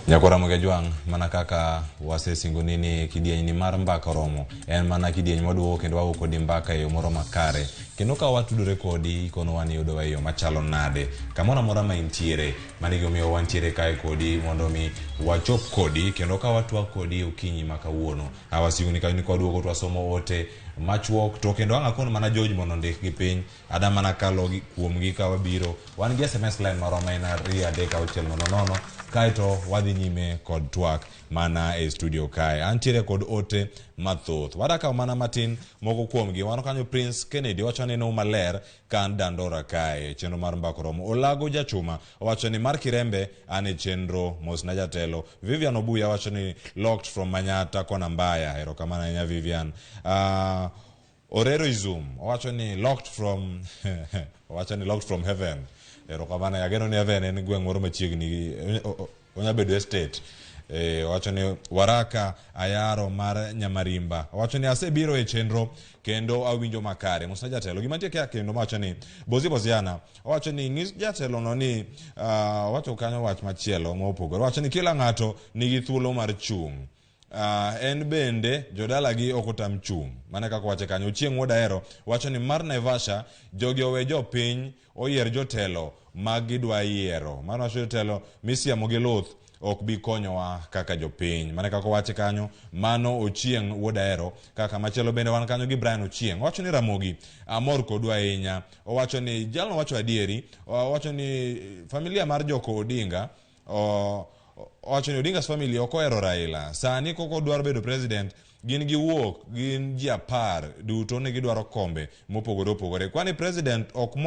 Nyakwara Ramogi Ajwang', mana kaka wasesingoni ni kidieny ni mar mbaka oromo, en mana kidieny mwaduogo kendo wago kodi mbaka e yo moro makare. Kendo ka watudore kodi, ikonowa ni iyudowa e yo machalo nade. Kamoro amora ma intiere, mano e gimomiyo wantiere kae kodi mondo mi wachop kodi, kendo ka watwak kodi okinyi ma kawuono. Awasingoni kanyo ni kwaduogo to wasomo ote machuok, to kendo ang' akon mana George mondo ondikgi piny, ada mana kalo kuomgi ka wabiro. Wan gi SMS line marwa ma en 23600, kaeto wadhi nyime kod twak mana e studio kae. Antiere kod ote mathoth. Wadakawo mana matin moko kuomgi. Wan kanyo Prince Kennedy wacho ni no maler ka an Dandora kae. Chenro mar mbaka oromo. Olago Jachuma wacho ni mar Kirembe an e chenro mos na jatelo. Vivian Obuya wacho ni locked from Manyata kona Mbaya. Erokamano ahinya Vivian. Orero Izum owacho ni locked from owacho ni locked from heaven. Erokamano, ageno ni heaven en gweng' moro machiegni, onya bedo estate. Owacho ni waraka ayaro mar Nyamarimba. Owacho ni asebiro e chenro kendo awinjo makare. Mos na jatelo. Gima nitie ka kendo mawacho ni Bozi Boziana owacho ni ng'is jatelo no ni owacho kanyo wach machielo mopogore. Owacho ni kila ng'ato nigi thuolo mar chung'. En bende jodalagi ok otam chung'. Mana kaka owacho kanyo. Ochieng' Wuod Ahero wacho ni mar Naivasha jogi owe jopiny oyier jotelo ma gidwa yiero. Mano wacho jotelo misiemo gi luth ok bi konyowa kaka jopiny. Mana kaka owacho kanyo, mano Ochieng' Wuod Ahero. Kaka machielo bende wan kanyo gi Brian Ochieng'. Owacho ni Ramogi amor kodu ahinya. Owacho ni jalno wacho adieri. Owacho ni familia mar Joko Odinga owacho ni Odinga's family ok ohero Raila. Sani koko dwaro bedo president, gin giwuok, gin ji 10 duto ne gidwaro kombe mopogore opogore. Kwani president ok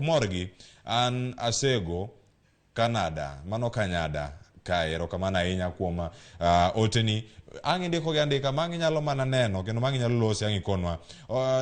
morgi, an asego Canada, mano Kanyada kae. Erokamano ahinya kuom oteni. Ang' indiko gi andika, ma ang' inyalo mana neno kendo ma ang' inyalo losi ang' ikonwa.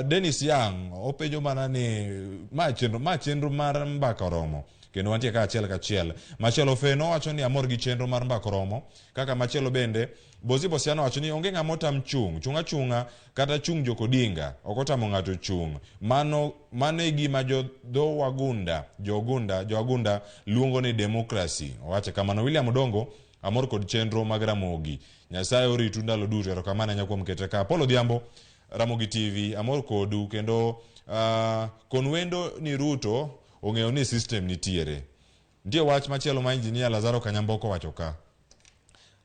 Dennis Yang openjo mana ni ma chenro mar mbaka oromo. Kendo wantie ka achiel kachiel. Machielo Feno wacho ni amor gi chenro mar Mbako Romo. Kaka machielo bende, Bosi Bosiano wacho ni onge ng'ama otam chung', chung' achung'a kata chung' Jok Odinga, ok otamo ng'ato chung'. Mano mano e gima jo dho Wagunda, jo Ogunda, jo Agunda luongo ni democracy. Owacho kamano. William Odongo, amor kod chenro mag Ramogi. Nyasaye oritu ndalo duto. Erokamano ahinya kuom kete ka. Apollo Odhiambo, Ramogi TV, amor kodu kendo kon wendo ni Ruto ong'eyo ni system nitiere. Nitie wach machielo ma Engineer Lazaro Kanyamboka owacho ka.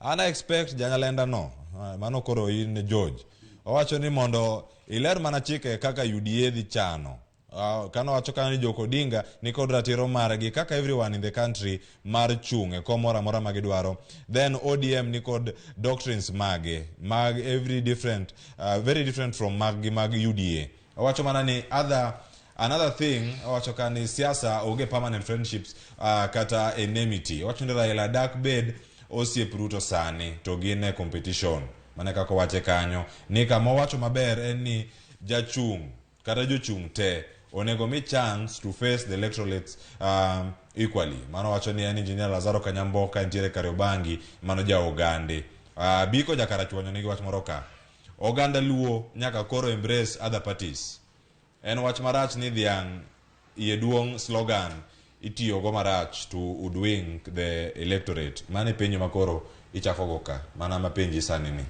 An I expect janyalenda no, mano koro in George. Owacho ni mondo iler mana chike kaka UDA dhi chano. Kano wacho kanyo ni Jok Odinga nikod ratiro margi kaka everyone in the country mar chung' e kom moro amora ma gidwaro. Then ODM nikod doctrines mage mag every different, very different from mag gi mag UDA. Owacho mana ni other another thing owacho ka ni siasa onge permanent friendships kata enmity. Owacho ni Raila dak bed osiep Ruto sani to gin e competition. Mano kaka owache kanyo ni kama owacho maber en ni jachung' kata jochung' te onego mi chance to face the electorates equally. Mano wacho ni en Engineer Lazaro Kanyamboka entiere Kariobangi, mano ja Ogande. Biko Jakarachuonyo nigi wach moro ka. Oganda Luo nyaka koro embrace other parties. En wach marach ni dhiang' iye duong' slogan itiyogo marach to hoodwink the electorate. Mano e penjo makoro ichako go ka, mana mapenji sani ni.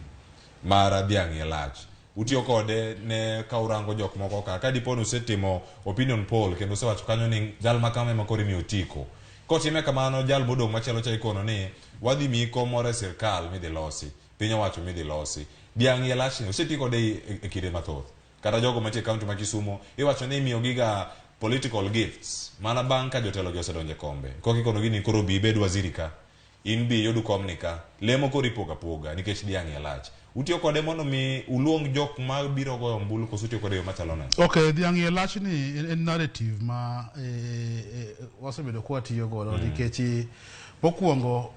Mar dhiang' iye lach. Utiyo kode ne ka urango jok moko ka, ka dipo ni usetimo opinion poll kendo usewacho kanyo ni jal ma kama ema koro imiyo otiko. Kotime kamano jal modong' machielo cha ikono ni wadhi miyi kom moro e sirkal midhi losi, piny owacho midhi losi. Dhiang' iye lachni oseti kode e kinde mathoth. Kata jogo mantie e county ma Kisumo iwacho ni imiyo giga political gifts mana bang' ka jotelo gi osedonjo e kombe. Koka ikono gi ni koro bi ibed waziri ka, in bi iyud komni ka. Lemo koro ipogo apoga nikech dhiang' iye lach. Utiyo kode mondo mi uluong jok ma biro goyo ombulu koso utiyo kode e yo machalo nade? Okay, dhiang' iye lach ni en narrative ma wasebedo ka watiyo godo nikech mokwongo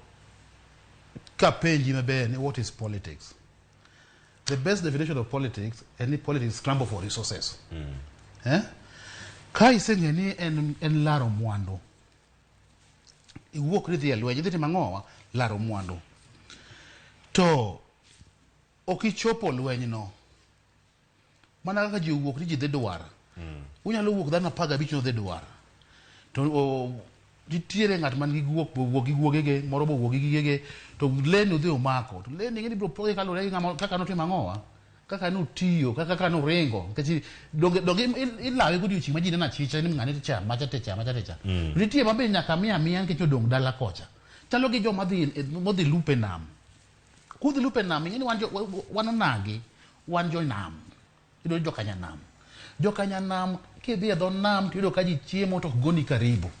kapenji maber ni what is politics? The best definition of politics en ni politics scramble for resources. Eh? Ka iseng'e ni en laro mwandu, iwuok ni idhi e lweny, idhi timo ang'owa? Laro mwandu. To ok ichopo lwenyno. Mana kaka ji owuok ni ji dhi dwar. Unyalo wuok dhano 15 nodhi dwar. To nitiere ng'at man gi guok bo wuok gi guogege, moro bo wuok gi gigege, to lee ni udhi umako. To lee ni ing'e ni ibiro poge kaluwore gi ng'ama kaka notimo ang'owa? Kaka notiyo, kaka noringo. Nikech donge ilawe godiochieng' ma ji neno achicha ni ng'ane cha, macha te cha, macha te cha. Nitie ma be nyaka miya amiya nikech odong' dala kocha. Chalo gi joma dhi modhi lupo e nam. Kudhi lupo e nam, ing'e ni wan jo, wan onagi, wan jo nam. Iyudo jokanyanam. Jokanyanam kidhi e dho nam tiyudo ka ji chiemo to ok goni karibu.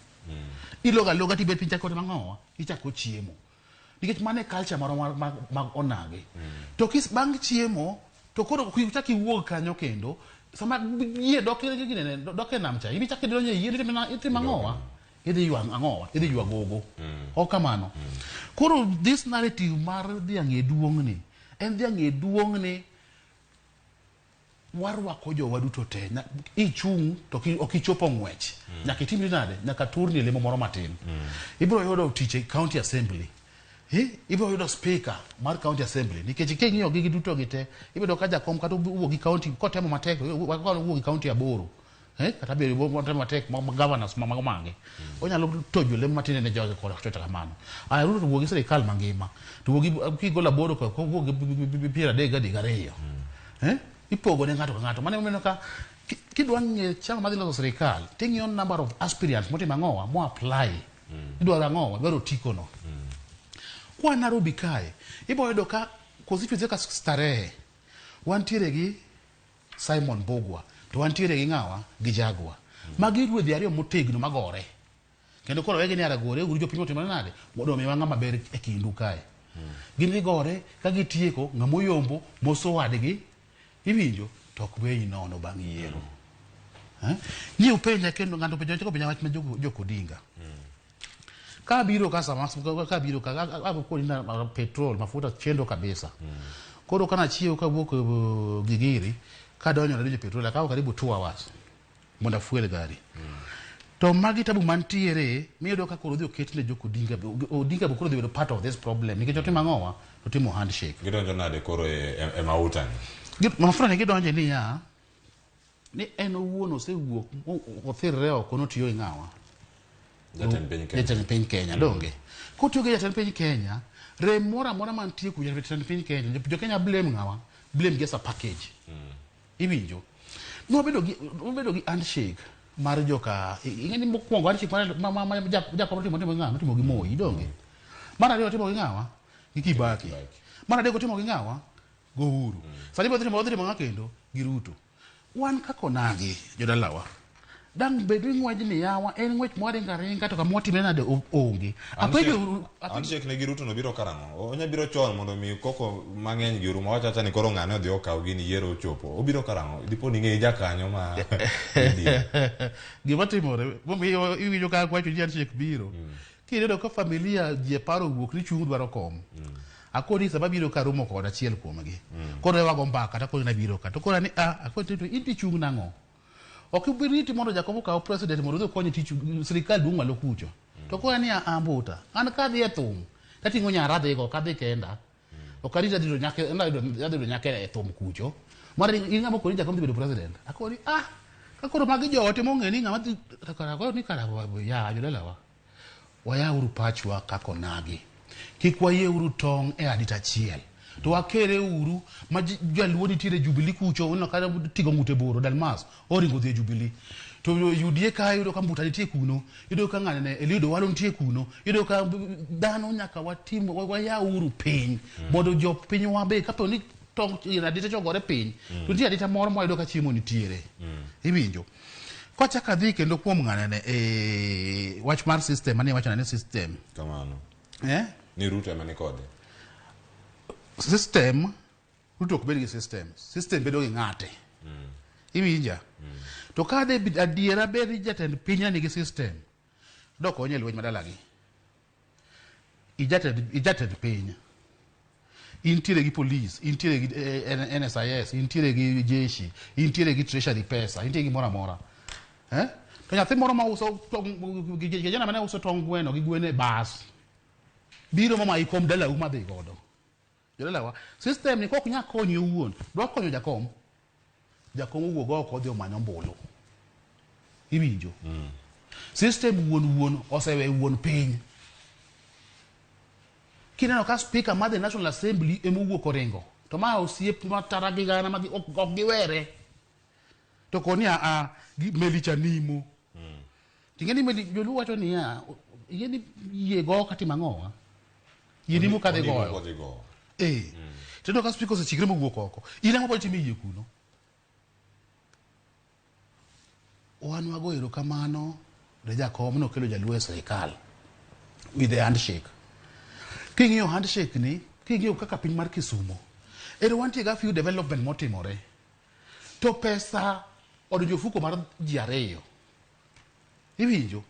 Ilogo aloga tibet piny chako timo ang'owa? Ichako chiemo. Nikech mano e culture marwa mag onagi. To kis bang' chiemo to koro ok ichak iwuog kanyo kendo sama yie dok ginene dok e nam cha ibi chak idonjo e yie itimo ang'owa? Idhi ywa ang'owa? Idhi ywa gogo. Ok kamano. Koro this narrative mar dhiang' e duong' ni en dhiang' e duong' ni warwako jowa duto te. Ichung' to ok ichopo ng'wech. Nyaka itimri nade? Nyaka turni lemo moro matin. Ibiro yudo tich e county assembly. Ibiro yudo speaker mar county assembly. Nikech king'iyo gi duto gi te, ibiro ka jakom kata owuok gi county, kotemo matek, owuok gi county 8. Kata bed otemo matek, ma governors ma mago mage. Onyalo tojo lemo matin ne joge kod kata kamano. Aya Ruto to wuok gi sirikal mangima. To wuok gi kigolo 8 ko wuok gi 32. Ipogo ne ng'ato ka ng'ato. Mano emomiyo ka kidwa ng'eyo chama madhi loso sirikal, ting'iyo number of aspirants motimo ang'owa, mo apply. Idwaro ang'owa, idwaro otiko no. Kwa Nairobi kae, ibo yudo ka constituency kaka Starehe, wantiere gi Simon Mbugua, to wantiere gi ng'awa? Gi Jaguar. Magi ruedhi ariyo motegno magore. Kendo koro wegi ni aragore, uru jopiny otimore nade? Mondo omiwa ng'ama ber e kindu kae. Gin gigore, ka gitieko, ng'ama oyombo, moso wadgi, iwinjo, to ok weyi nono bang' yiero. Ni upenja kendo, ng'ato openja, ochako penja wach ma Jok Odinga. Ka abiro ka sama, ka abiro ka, akoni na petrol, mafuta chendo kabisa. Koro kana chiew kawuok Gigiri, kadonjo nadonjo petrol, akawo karibu 2 hours mondo afuel gari. To magi tabu mantiere miyudo ka koro odhi oket ne Jok Odinga, Odinga be koro dhi bedo part of this problem nikech otimo ang'owa? Otimo handshake. Gidonjo nade koro e mauta ni? Mafuta ni gidonje niya, ni en owuon osewuok othirre oko notiyo gi ng'awa? Jatend piny Kenya. Jatend piny Kenya, donge? Kotiyo gi jatend piny Kenya, rem moro amora mantie kuom jatend piny Kenya, jo Kenya blame ng'awa? Blame just a package. Iwinjo? Nwabedo gi handshake mar joka, ing'e ni mokwongo handshake mar Jakom notimo gi ng'awa? Notimo gi Moi, donge? Mar ariyo otimo gi ng'awa? Gi Kibaki. Mar adek otimo gi ng'awa? Go Uhuru. Sani be odhi timo ng'a kendo? Gi Ruto. Wan kaka onagi jodalawa. Dang' bed ni ng'wejni yawa en ng'wech mwaringo aringa to kama watimre nade onge. Apenjo Handshake ne gi Ruto no biro karang'o? Onya biro chon mondo mi koko mang'eny gi orum. Owacho acha ni koro ng'ane odhi okaw gini yiero ochopo. Obiro karang'o? Dipo ni ing'e jakanyo ma Gima timore, momiyo iwinjo ka wacho ni handshake biro. Kineno ka familia ji apar owuok ni chung' dwaro kom. Akoni sama biro ka romo kod achiel kuomgi. Koro wago mbaka to akoni nabiro ka. To koro ni a akoni to in tichung' nang'o? Ok ibi riti mondo Jakom okaw president mondo odhi okony tich sirikal duong' malo kucho. To koro ni a mbuta. An kadhi e thum tating'o nyara adhigo ok adhi kenda. Ok arit adhi yudo nyake adhi yudo nyake e thum kucho. Mar in ng'ama okoni Jakom dhi bedo president. Akoni ah ka koro magi joote mong'e ni ng'ama dhi kara koro ni kara ya jodalawa. Wayauru pachwa kaka onagi. Kik wayieuru tong' e adita achiel. To wakere uru ma jaluo nitiere Jubilee kucho, uneno ka tigo ng'ute boro, Dalmas, oringo odhi e Jubilee. To UDA ka iyudo ka Mbuta nitie kuno, iyudo ka ng'ane Eliud Owalo nitie kuno, iyudo ka dhano nyaka watim, wayauru piny. Mondo jopinywa be kapo ni tong' adita chogore piny, to nitie adita moro mwayudo ka chiemo nitiere. Iwinjo? Kwachako adhi kendo kuom ng'ane e wach mar system, mane iwacho ni system. Kamano. Ni Ruto ema ni kode. System, Ruto ok bed gi system. System bedo gi ng'ate. Iwinja? To ka de adiera bed ni jatend piny nigi system, dok onye lweny madalagi. Ijatend piny. Intiere gi police, intiere gi NSIS, intiere gi jeshi, intiere gi treasury pesa, intiere gi moro amora. To nyathi moro ma uso tong', kijana mane uso tong' gweno gi gwen e bas, biro mamayi kom dalau madhi godo. Jodalawa, system ni kok nyal konyi owuon, dwa konyo jakom. Jakom owuog oko odhi omany ombulu. Iwinjo? System wuon wuon osewe wuon piny. Kineno ka speaker mar the National Assembly ema owuok oringo, to ma osiep matara gi gana ma ok giwere. To koni a meli cha nimo. Ting'e ni meli joluo wacho niya, ing'e ni yie go katimo ang'owa? Yie nimo kadhi goyo. Tineno ka speaker osechikre mowuok oko. In ang'o pod itimo e yie kuno? Wan wago erokamano ne jakom nokelo jaluo e sirikal with the handshake. King'iyo handshake ni, king'iyo kaka piny mar Kisumo, ero wantie ga few development motimore. To pesa odonjo ofuko mar ji ariyo. Iwinjo?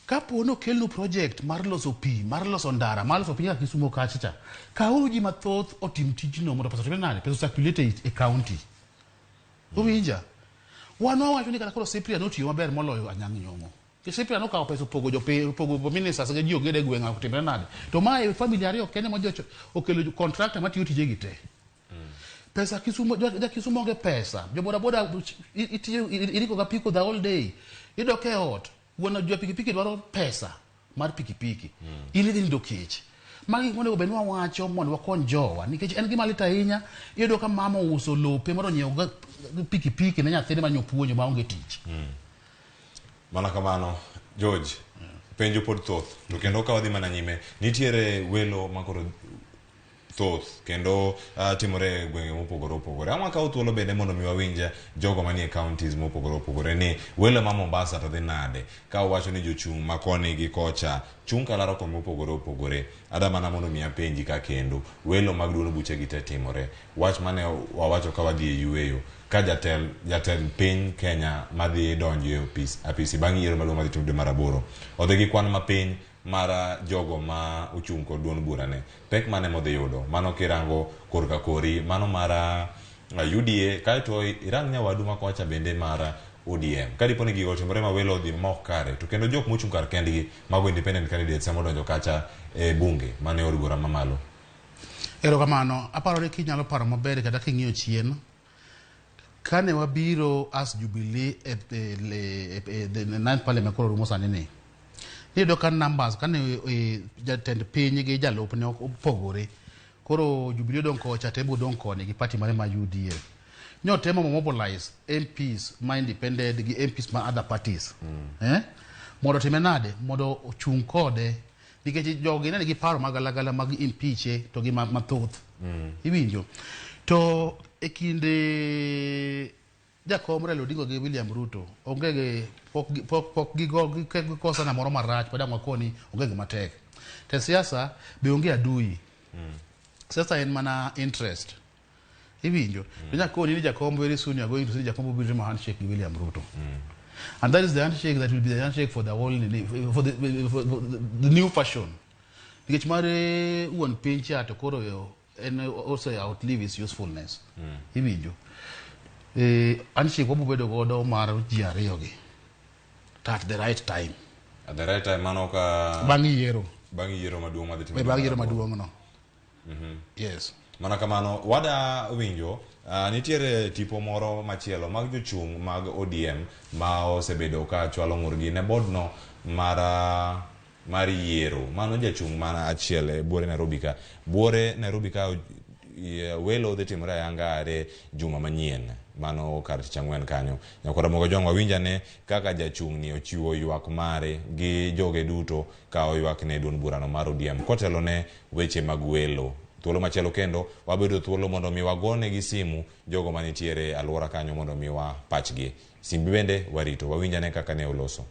Kapo ni okelnu project mar loso pi, mar loso ndara, mar loso piny kaka Kisumo kacha cha, kawuru ji mathoth otim tijno mondo pesa otimre nade? Pesa circulate e county. Uwinja? Wan wawacho ni kata koro Cyprian notiyo maber moloyo Anyang' Nyong'o. Cyprian nokawo pesa opogo jopiny, opogo ministers gi ji ogede e gweng' otimre nade? To mae family ariyo kende ma jocho okelo contractor matiyo tijegi te. Pesa Kisumo, ja Kisumo onge pesa. Jo boda boda itiyo iriko ga piko the whole day. Idok e ot, wuon jo pikipiki dwaro pesa mar pikipiki. In idhi nindo kech. Magi gik monego bed ni wawacho mondo wakony jowa nikech en gima lit ahinya. Iyudo ka mama ouso lope mondo onyiew pikipiki ne nyathine ma nyopuonjo maonge tich. Mana kamano, George, penjo pod thoth. To kendo ka wadhi mana nyime, nitiere welo makoro thoth kendo timore e gwenge mopogore opogore. Ang' wakawo thuolo bende mondo mi wawinj jogo manie counties mopogore opogore ni welo ma Mombasa to dhi nade ka owacho ni jochung' ma koni gi kocha chung' kalaro kombe mopogore opogore. Ada mana mondo mi apenji ka kendo welo mag duond buche gi te timore. Wach mane wawacho ka wadhi e yueyo ka jatend piny Kenya madhi donjo e apisi bang' yiero maduong' madhi timore dwe mar aboro odhi gi kwan mapiny mar jogo ma ochung' kod duond bura ne. Pek mane modhi yudo? Mano kirango korka kori, mano mar UDA, kaeto irang nyawadu ma kocha bende mar ODM. Ka dipo ni gigo otimore ma welo odhi ma ok kare, to kendo jok mochung' kar kendgi mago independent candidates ema odonjo kacha e bunge mane od bura mamalo. Erokamano. Aparo ni kinyalo paro maber kata king'iyo chien, kane wabiro as Jubilee e the ninth parliament koro rumo sani ni, iyudo ka numbers kane jatend piny gi jalupne opogore. Koro Jubilee odong' kocha to en be odong' koni gi party mare ma UDA. Nyotemo mobilize MPs ma independent gi MPs ma other parties. Eh? Mondo otime nade? Mondo ochung' kode nikech jogi ne nigi paro magalagala mag impeach to gi mathoth. Iwinjo? To e kinde jakom Raila Odinga gi William Ruto onge gi pok gigo gikosana moro marach madang' wakoni onge gima tek. To e siasa be onge adui. Siasa en mana interest. Iwinjo? To nyakoni ni jakom very soon you are going to see jakom will timo handshake gi William Ruto. And that is the handshake that will be the handshake for the whole for the new fashion. Nikech mar wuon piny cha to koro en also outlive its usefulness. Iwinjo? Handshake wabiro bedo godo mar ji ariyo gi. To at the right time. At the right time mano ka Bang' yiero. Bang' yiero maduong' madhi timore. Bang' yiero maduong' no. Yes. Mana kamano, wada winjo nitiere tipo moro machielo mag jochung' mag ODM ma osebedo ka chwalo ng'urgi ne board no mar yiero. Mano jachung' mana achiel e buore Nairobi ka. Buore Nairobi ka welo dhi timore ayanga are juma manyien. Mano kar tich ang'wen kanyo. Nyakwara Mogo Jwang' wawinj ane kaka jachung' ni ochiwo ywak mare gi joge duto ka oywak ne duond burano mar ODM kotelo ne weche mag welo. Thuolo machielo kendo wabedo thuolo mondo mi wagone gi simu jogo manitiere e alwora kanyo mondo mi wa pachgi. Simbi bende warito wawinj ane kaka ne oloso.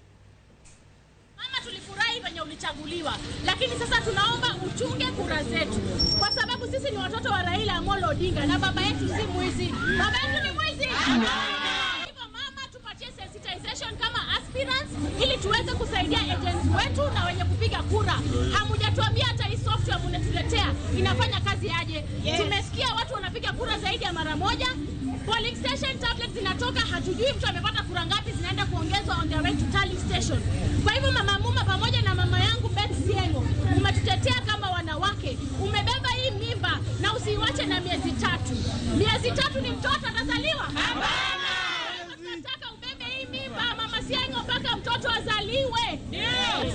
Mama, tulifurahi venye ulichaguliwa, lakini sasa tunaomba uchunge kura zetu, kwa sababu sisi ni watoto wa Raila Amolo Odinga na baba yetu si mwizi. Baba yetu ni mwizi? Hivyo mama, tupatie sensitization kama aspirants ili tuweze kusaidia agents wetu na wenye kupiga kura. Hamujatuambia hata hii software mnatuletea inafanya kazi aje. Tumesikia watu wanapiga kura zaidi ya mara moja. Polling station tablets zinatoka, hatujui mtu amepata kura ngapi, zinaenda kuongezwa on their way to tally station. Kwa hivyo mama Muma pamoja na mama yangu Beth Siengo, umetutetea kama wanawake. Umebeba hii mimba na usiiwache na miezi 3. Miezi 3 ni mtoto atazaliwa? Hapana. Tunataka ubebe hii mimba mama Siengo mpaka mtoto azaliwe.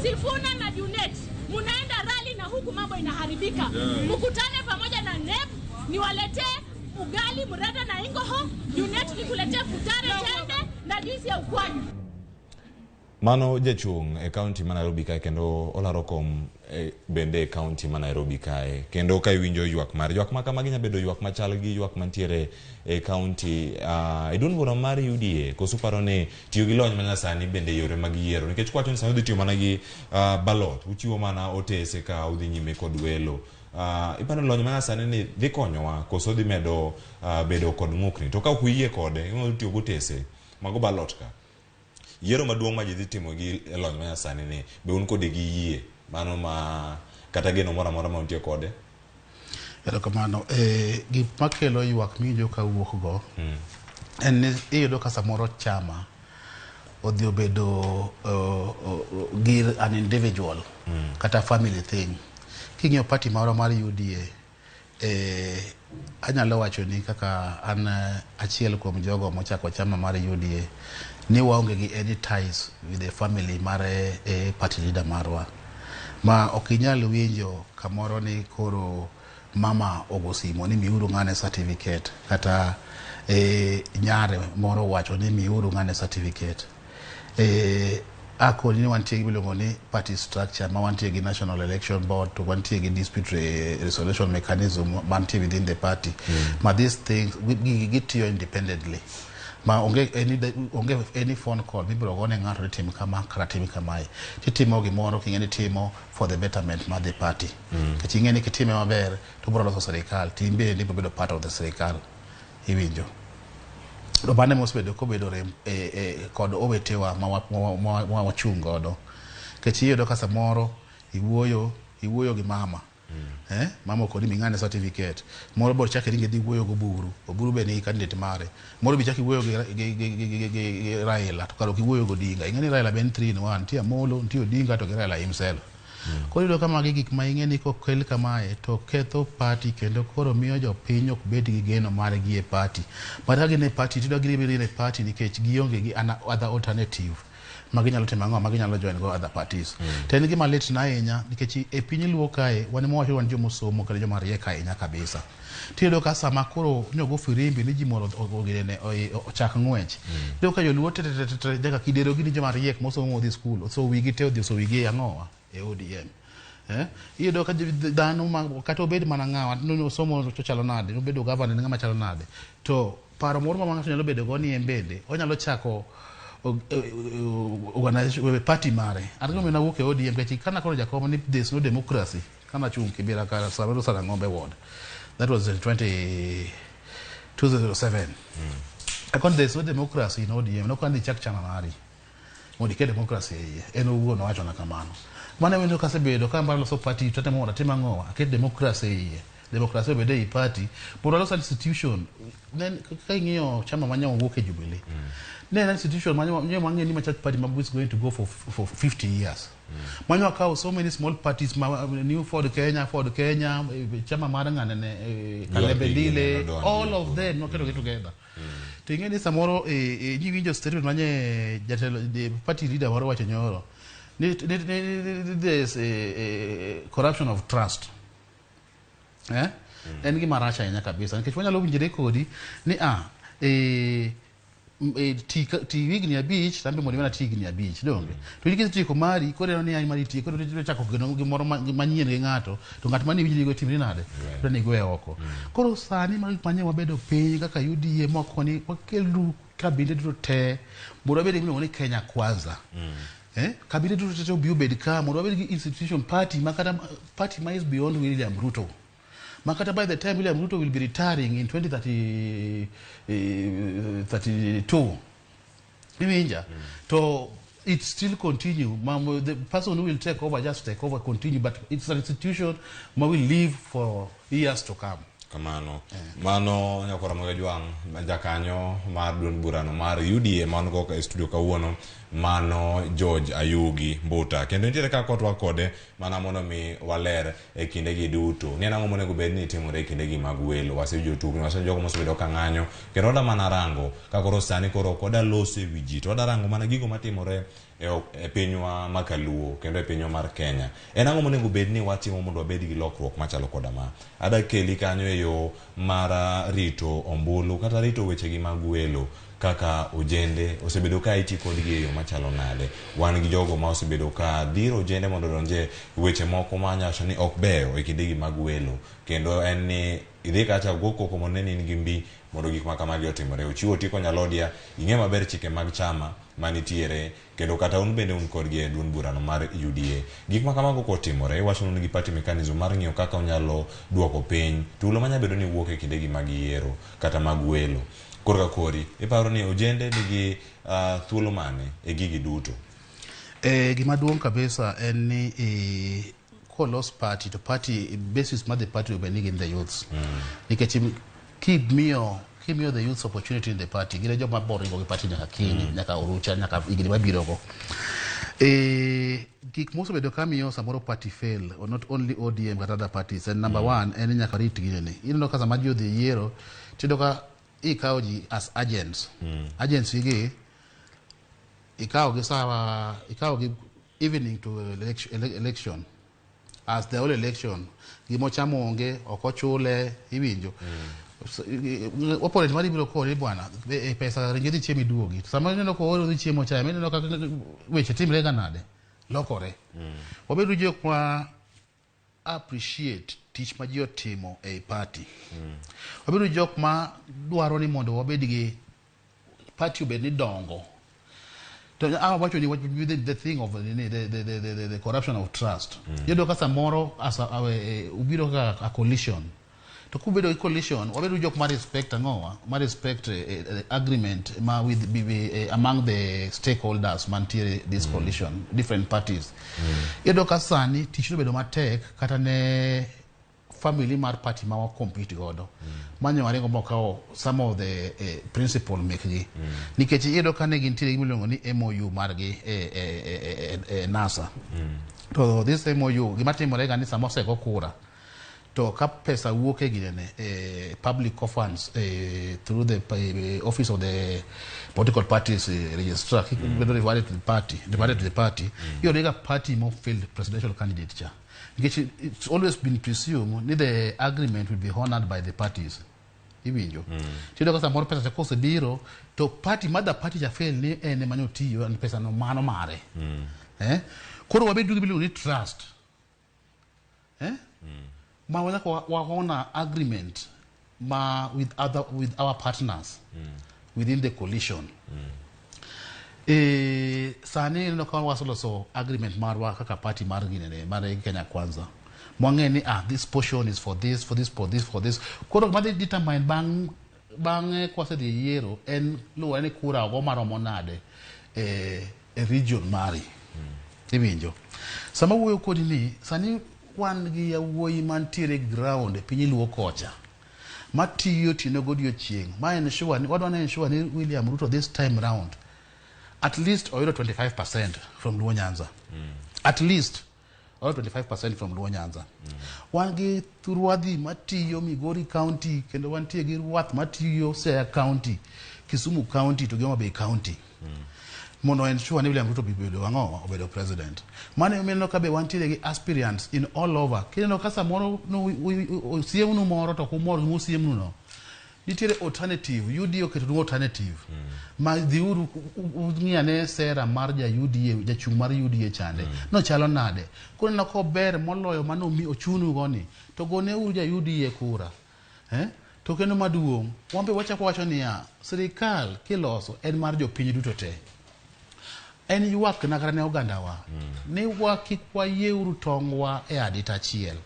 Sifuna na Junet, munaenda rally na huku mambo inaharibika. Mkutane pamoja na NEP niwaletee ugali, mrenda na ingoho. Junet nikuletee futare, tende na juisi ya ukwaju. Mano jachung' e kaunti ma Nairobi kae kendo olaro kom bende e kaunti ma Nairobi kae kendo ka iwinjo ywak mar ywak ma kamagi nya bedo ywak machal gi ywak mantiere e kaunti e duond bura mar UDA. Koso paro ni tiyo gi lony manyasani bende yore mag yiero nikech kwacho ni sani udhi tiyo mana gi ballot uchiwo mana otese ka udhi nyime kod welo, iparo ni lony manyasani ni dhi konyowa koso dhi medo bedo kod ng'ukni to ka ok uyie kode tiyo gotese mago ballot ka yiero maduong' ma ji dhi timo gi lony manyasani ni be un kode gi yie mano ma kata geno moro amora ma untie kode? Erokamano. Gik makelo ywak miwinjo ka wuok go en ni iyudo ka samoro chama odhi obedo gir an individual kata family thing. King'iyo party marwa mar UDA, anyalo wacho ni kaka an achiel kuom jogo mochako chama mar UDA ni waonge gi any ties with the family mar party leader marwa ma ok inyal winjo kamoro ni koro mama ogo simo ni miuru ng'ane certificate kata nyare moro owacho ni miuru ng'ane certificate. Akoni ni wantie gi miluongo ni party structure ma wantie gi National Election Board to wantie gi dispute resolution mechanism mantie within the party ma these things gigi gitiyo independently ma onge any phone call mibiro gone ng'ato ni tim kama kata tim kamae. Titimo gimoro king'e ni timo for the betterment mar the party nikech ing'e ni kitime maber to biro loso sirikal to in bende ibiro bedo part of the sirikal. Iwinjo? To mano emosebedo kobedo rem kod owetewa ma wachung' godo nikech iyudo ka samoro iwuoyo gi mama. Mama okoni ming'ane certificate. Moro bo chak ringe dhi wuoyo go Oburu. Oburu be nigi candidate mare. Moro be chak iwuoyo gi Raila to kar ok iwuoyo go Odinga. Ing'e ni Raila be en 3 in 1. Nitie Amolo, nitie Odinga to gi Raila himself. Koro iyudo ka magi gik ma ing'e ni kokel kamae to ketho party kendo koro miyo jopiny ok bed gi geno margi e party. But ka gin e party tiyudo ka gibiro e party nikech gionge gi other alternative ma ginyalo timo ang'o ma ginyalo join go other parties. To en gima lit na ahinya nikech e piny luo kae wan ema wacho ni wan jomosomo kendo joma riek ahinya kabisa. Tiyudo ka sama koro nyogo firimbi ni ji mondo ochak ng'wech. Iyudo ka joluo te te te te nyaka kidero gini joma riek mosomo modhi skul so wigi te odhi oso wigi e ang'owa e ODM. Iyudo ka dhano ma kata obed mana ng'awa osomo to chalo nade obedo governor en ng'ama chalo nade to paro moro ma ng'ato nyalo bedo go ni en bende onyalo chako organization party mare. An gimomiyo nawuok e ODM nikech kana koro jakom ni there is no democracy kana chung' Kibera ka Samoro Sarang'ombe ward. That was in 2007. Akoni there is no democracy in ODM. Nokwan dhi chak chama mari mondo iket democracy e iye. En owuon owachona kamano. Mano emomiyo kasebedo ka ambaro loso party to atemo mondo atim ang'o aket democracy e iye. Democracy obed ei party mondo walos institution. Then ka ing'iyo chama ma nyo wuok e Jubilee. Ne en institution ma nyo wang'e ni machach party ma is going to go for 50 years. Manyo akawo so many small parties ma New Ford Kenya, Ford Kenya, chama mar ng'ane ne Kalembe Ndile, all of them noketo gi together. To ing'e ni samoro niwinjo statement manye jatelo party leader moro wacho nyoro ni there's a corruption of trust. Eh? En gima rach ahinya kabisa nikech wanyalo winjore kodi ni ti higni 5 to an be mondo imena ti higni 5 donge to in kisetieko mari koro ineno ni mari tieko koro ibiro chako geno gimoro manyien gi ng'ato to ng'at mane iwinjri go timri nade to ne igoye oko. Koro sani magi gik manye wabedo piny kaka UDA mokoni wakeluru kabinde duto te mondo wabed gi gimiluongo ni Kenya Kwanza. Kabinde duto te obi obed ka mondo wabed gi institution party ma kata party ma is beyond William Ruto. Makata by the time William Ruto will be retiring in 2032 iwinja to it still continue ma, the person who will take over just take over, continue, but it's an institution ma will live for years to come. Kamano mano nyakwara Ramogi Jwang' jakanyo mar duond burano mar UDA man go e studio kawuono mano George Ayugi Mbuta kendo nitiere kaka watwak kode mana mondo mi waler e kindegi duto ni en ang'o monego bed ni timore e kindegi mag welo. Wasewinjo tugni, wasewinjo jogo mosebedo ka ng'anyo kendo wada mana rango ka koro sani koro ok wada loso e wi ji to wada rango mana gigo matimore e pinywa ma kaluo kendo e pinywa mar Kenya. En ang'o monego bed ni watimo mondo wabed gi lokruok machalo koda ma? Ada keli kanyo e yo mar rito ombulu kata rito wechegi mag welo kaka ojende osebedo ka iti kodgi e yo machalo nade. Wan gi jogo ma osebedo ka dhiro ojende mondo odonje weche moko ma nyawacho ni ok beyo e kindegi mag welo kendo en ni idhi kacha go koko mondo ne ni in gi mbi mondo gik ma kamagi otimore. Ochiwo otiko nyalodia ing'e maber chike mag chama manitiere kendo kata un bende un kodgi e duond burano mar UDA. Gik ma kamago kotimore iwacho ni un gi party mechanism mar ng'iyo kaka unyalo duoko piny tulo manya bedo ni wuok e kindegi mag yiero kata mag welo. Korka kori iparo ni ojende nigi thuolo mane e gigi duto? Gima duong' kabisa en ni kolos party to party basis mar the party obed ni gin the youths. Nikech kimiyo the youths opportunity in the party gin e joma biro ringo gi party nyaka kiny, nyaka orucha, nyaka higni mabiro go. Gik mosebedo ka miyo samoro party fail or not only ODM kata other parties en number one en ni nyaka rit ginene. Ineno ka sama ji odhi yiero tiyudo ka ikawo ji as agents. Agents gi ikawo gi sawa ikawo gi evening to election as the whole election gimochamo onge ok ochule iwinjo. Opponent mari biro koni bwana pesa ringi dhi chiemo iduogi. To sama ineno ka ooro dhi chiemo cha ineno kaka weche timre ga nade lokore. Wabedo jok ma appreciate tich ma ji otimo ei party. Wabedo jok ma dwaro ni mondo wabed gi party obed ni dongo. To awacho ni the thing of the corruption of trust. Iyudo ka samoro as ubiro kaka a coalition. To kubedo gi coalition, wabedo jok ma respect ang'owa, ma respect agreement ma with among the stakeholders mantiere this coalition, different parties. Iyudo ka sani tich nobedo matek kata ne family mar party ma wa compete godo manyo waringo mokawo some of the principle mekgi nikech iyudo ka ne gintiere gi miluongo ni MOU margi e NASA. To this MOU, gima timore ga ni sama osego kura to ka pesa wuok e ginene public funds through the office of the political parties registrar, bedo divided to the party, divided to the party, iyudo ga party mo failed presidential candidate cha, nikech it's always been presumed ni the agreement will be honored by the parties. Iwinjo? Tiyudo ka samoro pesa cha kosebiro to party mother party cha fail ni en ema notiyo and pesa no mano mare. Koro wabedo gi miluongo ni trust ma wanyaka wa honor agreement ma with our partners within the coalition. Sani ineno ka waseloso agreement marwa kaka party mar ginene mar Kenya Kwanza, mwang'e ni this portion is for this, for this, for this, for this. Koro madhi determine bang' bang'e kwasedhi e yiero en luwore ni kura ogo maromo nade e region mari. Iwinjo? Sama wuoyo kodi ni sani wan gi yawuoyi mantiere ground e piny Luo kocha matiyo otieno godiochieng' ma ensure ni wadwa ni ensure ni William Ruto this time round at least oyudo 25% from Luo Nyanza. At least oyudo 25% from Luo Nyanza. Wan gi rwadhi matiyo Migori County, kendo wantie gi rwath matiyo Siaya County, Kisumu County to gi Homa Bay County mondo ensure ni William Ruto obedo ang'o, obedo president. Mano emomiyo ka be wantiere gi aspirants in all over. Kineno ka samoro no osiemnu moro to ok umor gi mosiemnu no, nitiere alternative. UDA oketo alternative ma dhiuru ung'i ane sera mar ja UDA, jachung' mar UDA chande nochalo nade. Kuneno kober moloyo mano mi ochunu go ni to goneuru ja UDA kura. To kendo maduong', wan be wachako wacho niya, sirikal kiloso en mar jopiny duto te. En ywak na kata ne ogandawa ni wa kik wayieuru tong'wa e adita achiel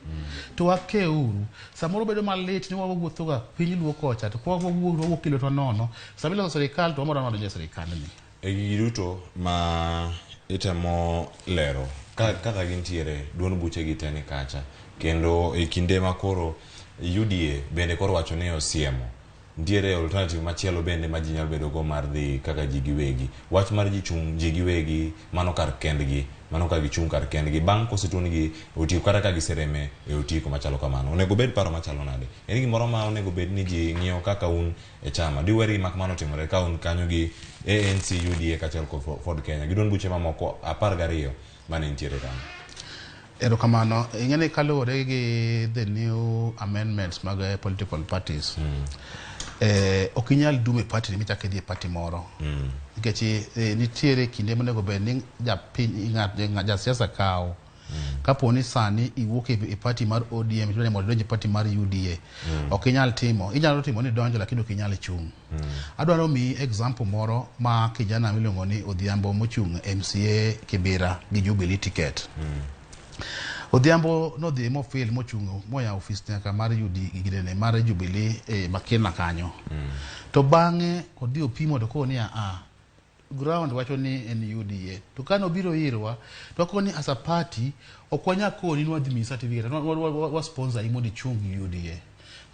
to wakeuru. Samoro bedo malit ni wawuothoga piny Luo kocha to kwa wawuok gi lwetwa nono. Sama iloso sirikal to wamoro donjo e sirikandni. E gigi duto ma itemo lero kaka gintiere, duond buche gi te ni kacha, kendo e kinde ma koro UDA bende koro wacho ni osiemo, nitiere alternative machielo bende ma ji nyalo bedo go mar dhi kaka ji giwegi. Wach mar ji chung' ji giwegi mano kar kendgi, mano ka gichung' kar kendgi bang' kosetun gi otiko kata ka gisereme e otiko machalo kamano, onego bed paro machalo nade? En gimoro ma onego bed ni ji ng'iyo kaka un e chama diweri mak mano otimore ka un kanyo gi ANC, UDA kaachiel kod Ford Kenya gi duond buche mamoko 12 mane nitiere kanyo. Erokamano. Ing'e ni kaluwore gi the new amendments mag political parties, ok inyal dum e party ni michak idhi e party moro nikech nitiere kinde monego bed ni japiny ng'at jasiasa kawo. Kapo ni sani iwuok e party mar ODM idwa ni mondo idonj e party mar UDA, ok inyal timo. Inyalo timo ni donjo, lakini ok inyal chung'. Adwaro miyi example moro ma kijana miluongo ni Odhiambo mochung' MCA Kibera gi Jubilee ticket. Odhiambo nodhi mofil mochung' moyawo ofis nyaka mar UD ginene mar Jubilee e Makena kanyo. To bang'e odhi opimo to koni a ground wacho ni en UDA. To kane obiro irwa to wakoni as a party ok wanyal koni ni wadhi miyi certificate, wa sponsor i mondo ichung' gi UDA.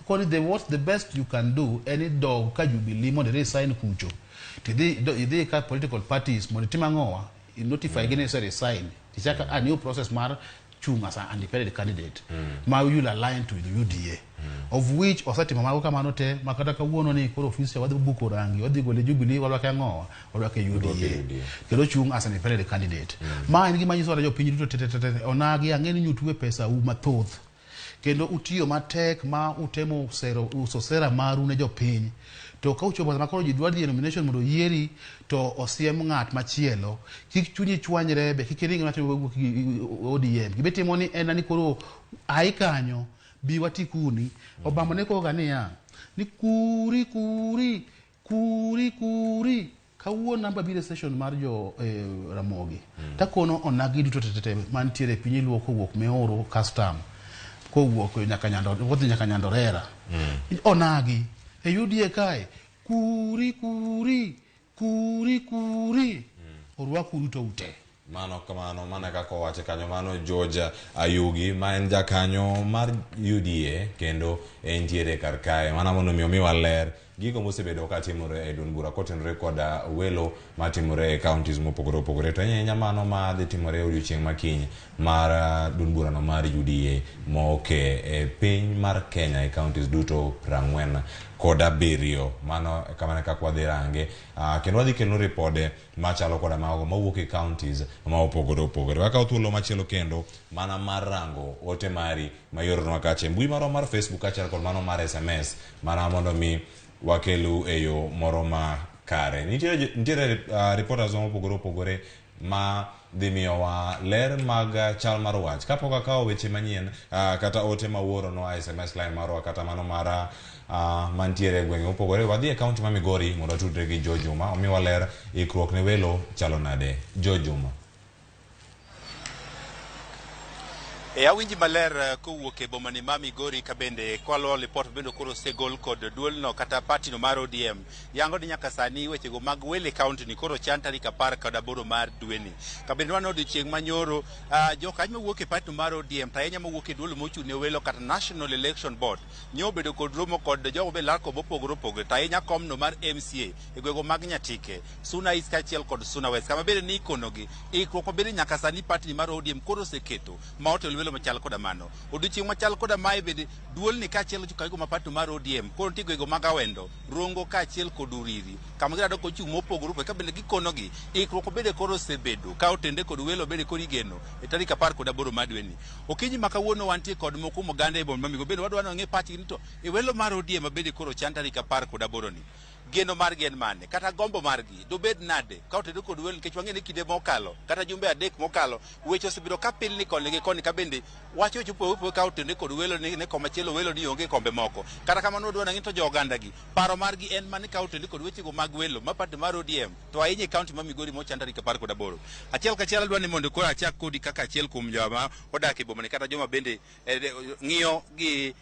Koni the what the best you can do en ni dog ka Jubilee mondo i resign kucho. Tidhi idhi ka political parties mondo itim ang'owa, i notify gi ni ise resign. Tichak a new process mar chung' as an independent candidate ma you will align to the UDA. Of which osetimo mago kamano te ma kata kawuono ni koro ofis cha wadhi buko rangi, wadhi gole Jubilee, warwake ang'owa, warwake UDA. UDA. Kendo chung' as an independent candidate. Ma en gima nyiso kata jopiny duto te te te te onagi ang'e ni nyutwe pesa u mathoth kendo utiyo matek ma utemo sero uso sera maru ne jopiny, to ka ochopo sama koro ji dwa dhi e nomination mondo oyieri to osiem ng'at machielo, kik chunyi chwanyre be, kik iring ng'at mowuok gi ODM. Gima itimo ni en ni koro ai kanyo bi wati kuni. Obama ne koga niya ni kuri kuri kuri kuri. Kawuono namba biro e station mar jo Ramogi takono onagi duto tete mantiere e piny Luo kowuok Meoro custom kowuok nyaka Nyando, kodhi nyaka Nyandorera. Onagi e UDA kae kuri kuri kuri kuri orwaku duto ute. Mano kamano, mana kaka owache kanyo, mano George Ayugi ma en jakanyo mar UDA kendo entiere kar kae mana mondo mi omiwa ler gigo mosebedo katimore e duond bura kotenore koda welo matimore e counties mopogore opogore to ahinya ahinya mano ma dhi timore e odiochieng' makiny mar duond burano mar UDA moke e piny mar Kenya e counties duto 47. Mano kamano e kaka wadhi range kendo wadhi kelonu ripode machalo koda mago mawuok e counties ma opogore opogore. Wakawo thuolo machielo kendo mana mar rango ote mari ma ioronwa kacha e mbui marwa mar Facebook kaachiel kod mano mar SMS mana mondo mi wakelu e yo moro ma kare. Nitiere, nitiere reporters mopogore opogore ma dhi miyowa ler mag chal mar wach. Kapok akawo weche manyien kata ote ma uoronwa SMS line marwa kata mano mar mantiere e gwenge mopogore, wadhi e kaunti ma Migori mondo watudre gi Joe Juma omiwa ler ikruok ne welo chalo nade. Joe Juma. E awinji maler kowuok e bomani ma Migori ka bende kwaluwo lipot bende koro osegol kod duolno kata party no mar ODM yango ni nyaka sani wechego mag welo e kaunti ni koro chan tarik 18 mar dweni. Ka bende waneno odiochieng' manyoro jokanyo mawuok e party no mar ODM to ahinya mawuok e duol mochung' ne welo kata National Election Board nyo obedo kod romo kod jogo be lar mopogore opogore to ahinya komno mar MCA e gwego mag Nyatike, Suna East kaachiel kod Suna West kama bende ni ikonogi ikruok mabende nyaka sani party mar ODM koro oseketo ma otelo welo machal koda mano. Odiochieng' machal koda mae bende duolni kaachiel gi jokanyo ma party mar ODM koro nitie gwego mag Awendo, Rongo kaachiel kod Uriri kama girado kochung' mopogore opogore ka bende gikonogi ikruok bende koro osebedo ka otende kod welo bende koro igeno e tarik 18 mar dweni. Okinyi ma kawuono wantie kod moko kuom oganda e boma ma Migori bende wadwa ni wang'e pachgi ni to e welo mar ODM ma bende koro chan tarik 18 ni geno margi en mane kata gombo margi dobed nade ka otedo kod welo nikech wang'e ni kinde mokalo kata jumbe 3 mokalo weche osebedo ka pilni koni gi koni ka bende wach weche opogore opogore ka otende kod welo ni koma chielo welo ni onge kombe moko. Kata kamano wadwa ni to jo oganda gi paro margi en mane ka otende kod wechego mag welo ma party mar ODM to ahinya e kaunti ma Migori mochan tarik 18. Achiel kachiel adwa ni mondo koro achak kodi kaka achiel kuom joma odak e bomani kata joma bende ng'iyo gi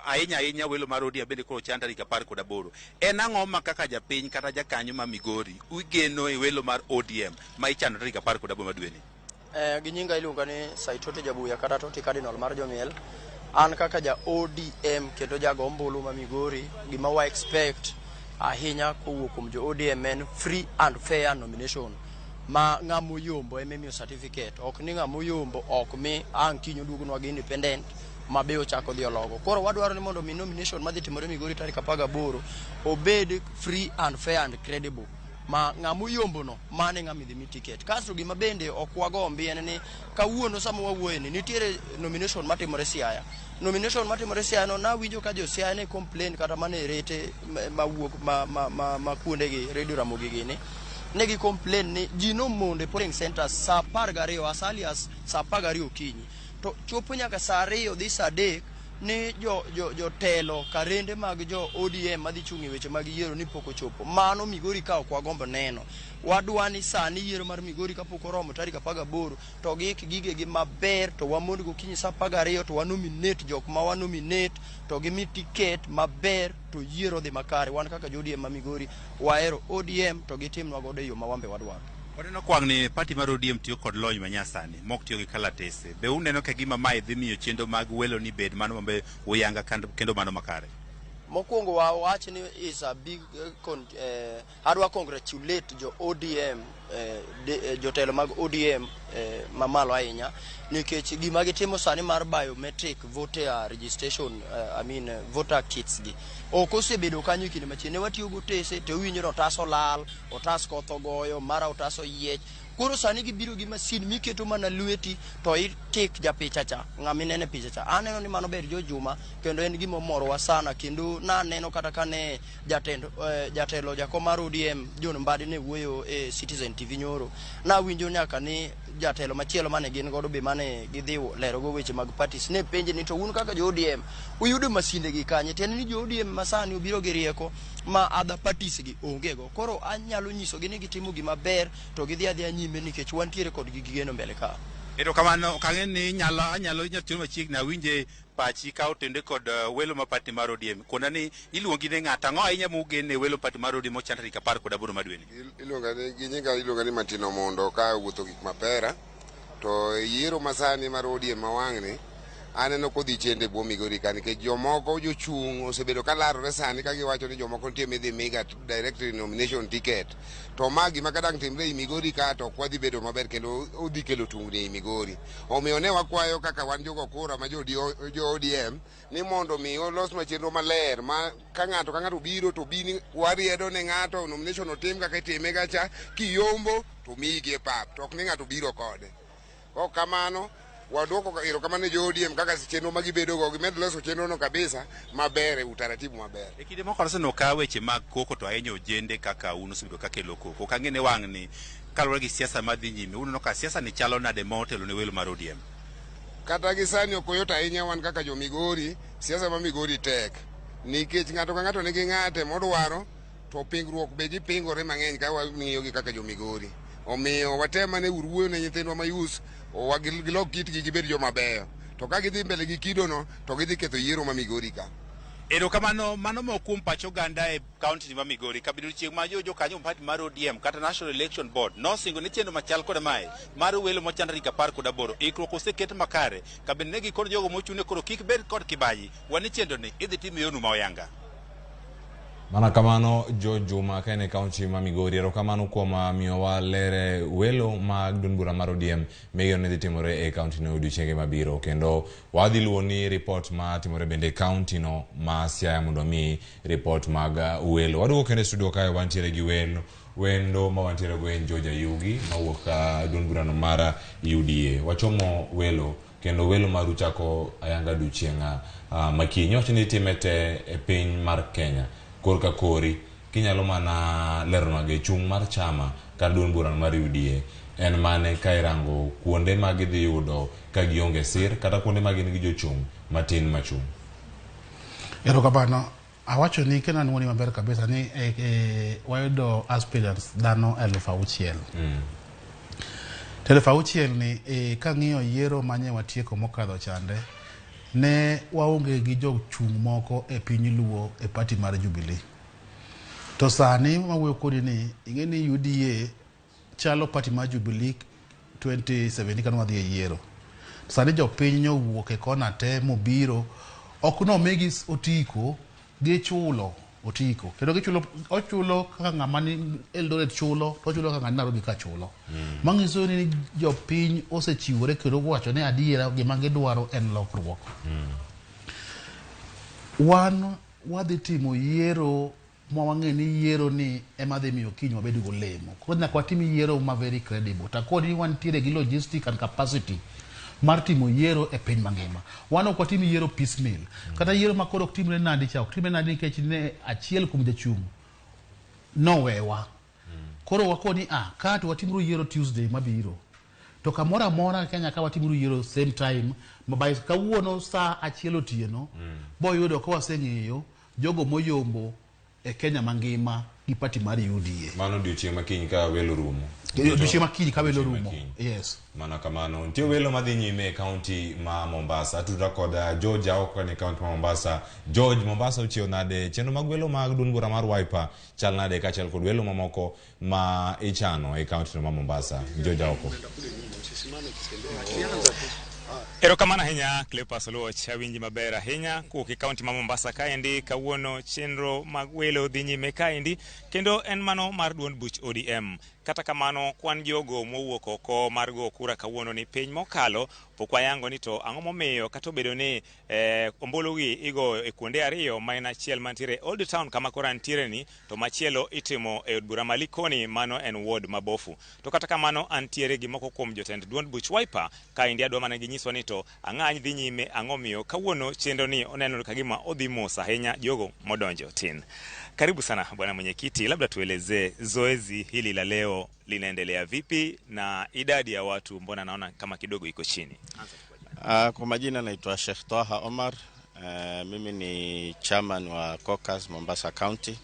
ahinya ahinya welo mar ODM bende koro chan tarik 18. En ang'o ma kaka japiny kata jakanyo ma Migori ugeno e welo mar ODM ma ichano tarik 18 ma dweni? Gi nyinga iluonga ni Saitoti Jabuya kata Toti Cardinal mar Jomiel. An kaka ja ODM kendo jago ombulu ma Migori, gima wa expect ahinya kowuok kuom jo ODM en free and fair nomination ma ng'ama oyombo ema imiyo certificate, ok ni ng'ama oyombo ok mi ang' kiny oduognwa gi independent ma be ochako dhi ologo. Koro wadwaro ni mondo mi nomination madhi timore Migori tarik 18 obed free and fair and credible ma ng'ama oyombo no mano e ng'ama idhi mi ticket. Kasto gima bende ok wagombi en ni kawuono sama wawuoye ni nitiere nomination matimore Siaya. Nomination matimore Siaya no nawinjo ka jo Siaya ne complain kata mana e rete mawuok ma kuondegi Radio Ramogi gini. Ne gi complain ni ji nomondo e polling centers saa 12 as early as saa 12 okinyi. To chopo nyaka saa 2 dhi saa 3 ni jotelo karende mag jo ODM madhi chung' e weche mag yiero ni pok ochopo. Mano Migori ka ok wagombo neno. Wadwa ni sani yiero mar Migori kapok oromo tarik 18 to giik gigegi maber to wamond gokinyi saa 12 to wanominate jok ma wanominate to gimi ticket maber to yiero dhi makare. Wan kaka jo ODM ma Migori wahero ODM to gitimnwa godo e yo ma wambe wadwaro. Waneno kwang' ni party mar ODM tiyo kod lony manyasani mok tiyo gi kalatese. Be uneno ka gima mae dhi miyo chenro mag welo ni bed mano mabe uyanga kendo mano makare? Mokwongo wawach ni is a big adwa congratulate jo ODM jotelo mag ODM mamalo ahinya nikech gima gitimo sani mar biometric voter registration I mean voter kits gi ok osebedo kanyo e kinde machiegni. Ne watiyo gotese to iwinjo ni otas olal, otas koth ogoyo, mara otas oyiech. Koro sani gibiro gi masin miketo mana lweti to itik japicha cha, ng'ama ineno e picha cha. Aneno ni mano ber jo Juma kendo en gima omorowa sana kendo naneno kata kane jatelo jakom mar ODM John Mbadi ne wuoyo e Citizen TV nyoro, nawinjo nyaka ni jatelo machielo mane gin godo be mane gidhi lerogo weche mag parties ne penje ni to un kaka jo ODM uyudo masinde gi kanye? Tiende ni jo ODM masani obiro gi rieko ma other parties gi onge go. Koro anyalo nyisogi ni gitimo gima ber to gidhi adhiya nyime nikech wantiere kodgi gi geno mbele ka. Erokamano, ok ang'e ni nyalo anyalo inyalo tiyo machiegni awinje pachi ka otende kod welo ma party mar ODM. Kona ni iluongi ne ng'ato ang'o ahinya mugene welo party mar ODM mochan tarik 18 mar dweni. Iluonga ni gi nyinga iluonga ni Martin Omondo ka wuotho gik mapera to yiero masani mar ODM ma wang'ni aneno kodhi chende bwo Migori ka nikech jomoko jochung' osebedo ka larore sani ka giwacho ni jomoko nitie midhi miga direct nomination ticket to ma gima kadang' timre ei Migori ka to ok wadhi bedo maber kendo odhi kelo tungni ei Migori. Omiyo ne wakwayo kaka wan jogo kura ma jo ODM ni mondo mi olosnwa chenro maler ma ka ng'ato ka ng'ato biro to bi ni wariedo ne ng'ato nomination otim kaka itime ga cha kiyombo to miyi gi e pap to ok ni ng'ato biro kode. Kok kamano waduoko erokamano ne jo ODM kaka chenro ma gibedo go gimed loso chenro no kabisa maber e utaratibu maber. E kinde moko waseneno ka weche mag koko to ahinya ojende kaka un osebedo ka kelo koko. Ok ang'e ni wang'ni kaluwore gi siasa madhi nyime uneno ka siasa ni chalo nade ma otelo ne welo mar ODM. Kata gi sani ok oyot ahinya wan kaka jo Migori, siasa ma Migori tek nikech ng'ato ka ng'ato nigi ng'ate modwaro to pingruok be gipingore mang'eny ka wang'iyo gi kaka jo Migori. Omiyo watem ane uru wuoyo ne nyithindwa ma youth gilok kitgi gibed joma beyo. To ka gidhi mbele gi kidono to gidhi ketho yiero ma Migori ka. Erokamano, mano moko kuom pach oganda e kaunti ma Migori. Kabedo chieng' ma jokanyo party mar ODM kata National Election Board nosingo ni chenro machal koda mae mar welo mochan tarik 18 ikruok oseket makare kabende ne gikon jogo mochung' ne koro kik bed kod kibaji wan chenro ni idhi tim e yorno ma oyanga. Mana kamano George Juma ka en e kaunti ma Migori. Erokamano kuom miyowa lere welo mag duond bura mar ODM migeno ni dhi timore e kaunti no odiochienge mabiro kendo wadhi luwo ni ripot matimore bende e kaunti no ma Siaya mondo mi ripot mag welo. Waduogo kendo e studio kae wantiere gi welo wendo ma wantiere go en George Ayugi mawuok duond burano mar UDA. Wachomo welo kendo welo maru chako ayanga odiochieng' makiny. Iwacho ni itime te e piny mar Kenya korka kori kinyalo mana leronwa gi chung' mar chama kata duond burano mar UDA en mane ka irango kuonde ma gidhi yudo ka gionge sir kata kuonde ma gin gi jochung' matin machung'. Erokamano. Awacho ni kendo anuoni maber kabisa ni wayudo aspirants dhano 6,000. To 6,000 ni kang'iyo yiero manye watieko mokadho chande ne waonge gi jochung' moko e piny Luo e party mar Jubilee. To sani mawuoyo kodi ni ing'e ni UDA chalo party mar Jubilee 2017 kane wadhi e yiero. Sani jopiny nyowuok e kona te mobiro ok nomigi otiko gichulo otiko kendo gichulo ochulo kaka ng'ama ni Eldoret chulo to ochulo kaka ng'ama ni Nairobi ka chulo. Manyiso ni jopiny osechiwore kendo wacho ni adiera gima gidwaro en lokruok. Wan wadhi timo yiero ma wang'e ni yiero ni ema dhi miyo kiny wabed golemo. Koro nyaka watim yiero ma very credible. To akoni wantiere gi logistic and capacity mar timo yiero e piny mangima. Wan ok watim yiero piecemeal. Kata yiero ma koro ok timre Nandi cha, ok timre Nandi nikech ne achiel kuom jachung' nowewa. Koro wakoni ka to watimuru yiero Tuesday mabiro. To kamoro amora Kenya ka watimuru yiero same time ma by kawuono saa 1 otieno boyudo ka waseng'eyo jogo moyombo e Kenya mangima gi party mar UDA. Mano odiochieng' makiny ka welo rumo. Odiochieng' makiny ka welo rumo. Yes. Mana kamano. Nitie welo madhi nyime e kaunti ma Mombasa. Atudra kod George Aoko e kaunti ma Mombasa. George, Mombasa ochiew nade? Chenro mag welo mag duond bura mar Wiper chal nade kaachiel kod welo mamoko ma ichano e kaunti no ma Mombasa? George Aoko. Erokamano ahinya Cleopas Oluoch, awinji maber ahinya kowuok e kaunti ma Mombasa kaendi. Kawuono chenro mag welo dhi nyime kaendi kendo en mano mar duond buch ODM. Kata kamano kwan jogo mowuok oko mar go kura kawuono ni piny mokalo pok wayango ni to ang'o momiyo kata obedo ni ombulu gi igoyo e kuonde ariyo ma en achiel mantiere Old Town kama koro antiere ni to machielo itimo e od bura ma Likoni, mano en ward ma Bofu. To kata kamano antiere gi moko kuom jotend duond buch Wiper kaendi adwa mana ginyiswa ni to ang'any dhi nyime, ang'o miyo kawuono chenro ni oneno ka gima odhi mos ahinya jogo modonjo tin. Karibu sana bwana mwenyekiti, labda tuelezee zoezi hili la leo linaendelea vipi na idadi ya watu mbona naona kama kidogo iko chini. Kwa majina naitwa Sheikh Taha Omar. Mimi ni chairman wa Caucus Mombasa County.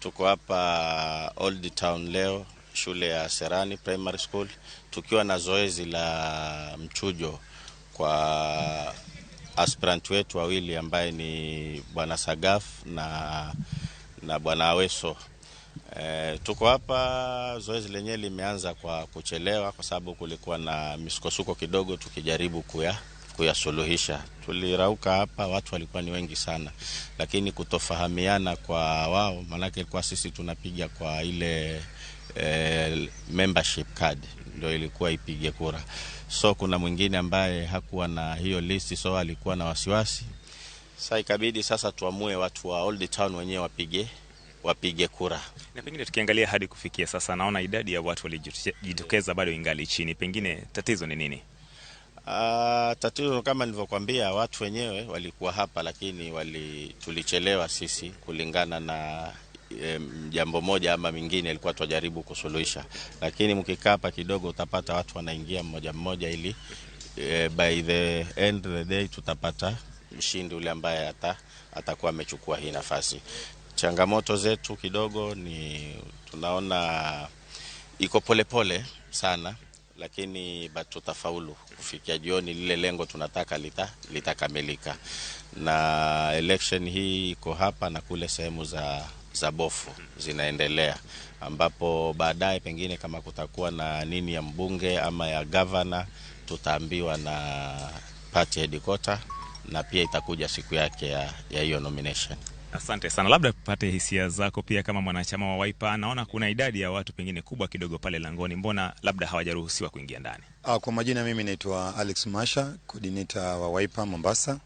Tuko hapa Old Town leo shule ya Serani Primary School tukiwa na zoezi la mchujo kwa aspirant wetu wawili ambaye ni Bwana Sagaf na Bwana Aweso. Tuko hapa, zoezi lenyewe limeanza kwa kuchelewa kwa sababu kulikuwa na misukosuko kidogo tukijaribu kuyasuluhisha. Tulirauka hapa, watu walikuwa ni wengi sana, lakini kutofahamiana kwa wao, manake kwa sisi tunapiga kwa ile membership card ndio ilikuwa ipige kura. So kuna mwingine ambaye hakuwa na hiyo listi, so alikuwa na wasiwasi. Sasa ikabidi sasa tuamue watu wa Old Town wenyewe wapige kura. Na pengine tukiangalia hadi kufikia sasa, naona idadi ya watu walijitokeza bado ingali chini. Pengine tatizo ni nini? Tatizo kama nilivyokuambia, watu wenyewe walikuwa hapa, lakini tulichelewa sisi kulingana na jambo moja ama mingine ilikuwa tujaribu kusuluhisha. Lakini mkikaa hapa kidogo utapata watu wanaingia mmoja mmoja, ili by the end of the day tutapata mshindi ule ambaye atakuwa amechukua hii nafasi. Changamoto zetu kidogo ni tunaona iko polepole sana, lakini tutafaulu kufikia jioni lile lengo tunataka litakamilika. Na election hii iko hapa na kule sehemu za bofu zinaendelea, ambapo baadaye pengine kama kutakuwa na nini ya mbunge ama ya governor tutaambiwa na party headquarter, na pia itakuja siku yake ya hiyo nomination. Asante sana. Labda tupate hisia zako pia kama mwanachama wa Wiper. Naona kuna idadi ya watu pengine kubwa kidogo pale langoni, mbona labda hawajaruhusiwa kuingia ndani? Kwa majina mimi naitwa Alex Masha, coordinator wa Wiper Mombasa,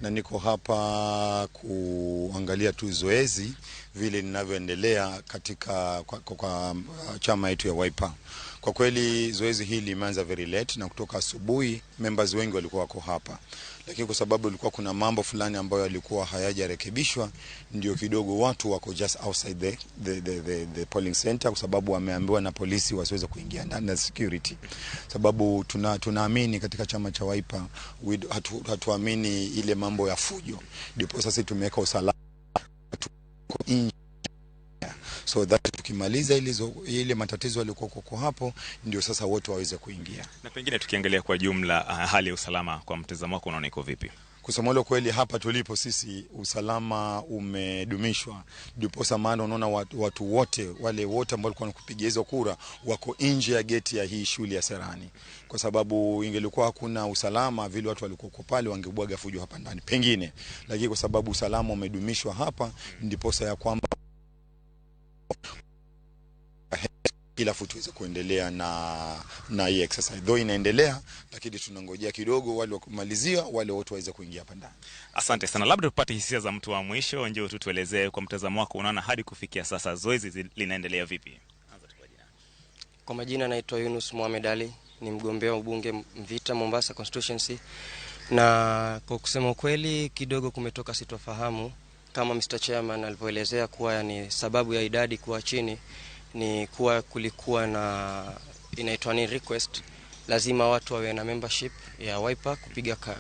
na niko hapa kuangalia tu zoezi vile linavyoendelea katika kwa chama yetu ya Wiper. Kwa kweli zoezi hili limeanza very late, na kutoka asubuhi members wengi walikuwa wako hapa, lakini kwa sababu ilikuwa kuna mambo fulani ambayo yalikuwa hayajarekebishwa, ndio kidogo watu wako just outside the polling center, kwa sababu wameambiwa na polisi wasiweze kuingia ndani na security. Sababu tunaamini katika chama cha Wiper, hatuamini ile mambo ya fujo, ndipo sasa tumeweka usalama nje, so that tukimaliza ile matatizo yalikuwa kwa hapo, ndio sasa wote waweze kuingia. Na pengine tukiangalia kwa jumla hali ya usalama kwa mtazamo wako unaona iko vipi? Kusema kweli, hapa tulipo sisi usalama umedumishwa, ndipo maana unaona watu wote wale wote ambao walikuwa wanakupigia hizo kura wako nje ya geti ya hii shule ya Serani, kwa sababu ingelikuwa hakuna usalama vile watu walikuwa pale wangebwaga fujo hapa ndani pengine, lakini kwa sababu usalama umedumishwa hapa, ndipo ya kwamba ila tuweze kuendelea na hii exercise. Though inaendelea, lakini tunangojea kidogo wale wakumalizia, wale wote waweze kuingia hapa ndani. Asante sana. Labda tupate hisia za mtu wa mwisho, njoo tu tuelezee kwa mtazamo wako, unaona hadi kufikia sasa zoezi linaendelea vipi? Kwa majina naitwa Yunus Mohamed Ali, ni mgombea ubunge Mvita Mombasa constituency, na kwa kusema ukweli kidogo kumetoka sitofahamu kama Mr. Chairman alivyoelezea kuwa ni sababu ya idadi kuwa chini ni kuwa kulikuwa na inaitwa ni request, lazima watu wawe na membership ya Wiper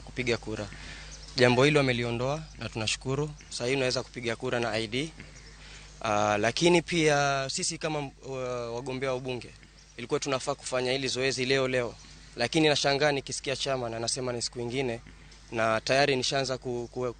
kupiga kura. Jambo hilo wameliondoa na tunashukuru. Sasa hivi unaweza kupiga kura na ID. Lakini pia sisi kama wagombea wa ubunge ilikuwa tunafaa kufanya hili zoezi leo, lakini nashangaa nikisikia chama na anasema ni siku nyingine, na tayari nishaanza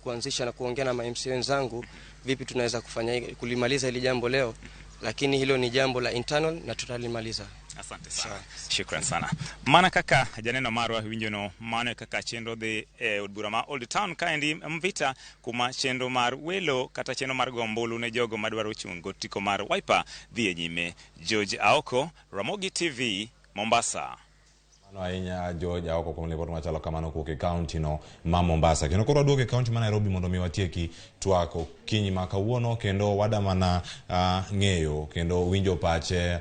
kuanzisha na kuongea na MC wenzangu vipi tunaweza kufanya kulimaliza hili jambo leo, lakini hilo ni jambo la internal na tutalimaliza. Asante sana. Shukran sana. Mana kaka janeno marwa winjono mano kaka chenro dhi e od bura ma Old Town kaendi Mvita kuma chenro mar welo kata chenro mar go ombulu ne jogo madwaro chung' otiko mar Wiper dhi e nyime. George Aoko, Ramogi TV, Mombasa. Mano ahinya George Aoko kuom lipot machalo kamano kowuok e kaunti no ma Mombasa. Kendo koro waduogo e kaunti ma Nairobi mondo mi watieki twak okinyi ma kawuono, kendo wadamana ng'eyo kendo winjo pache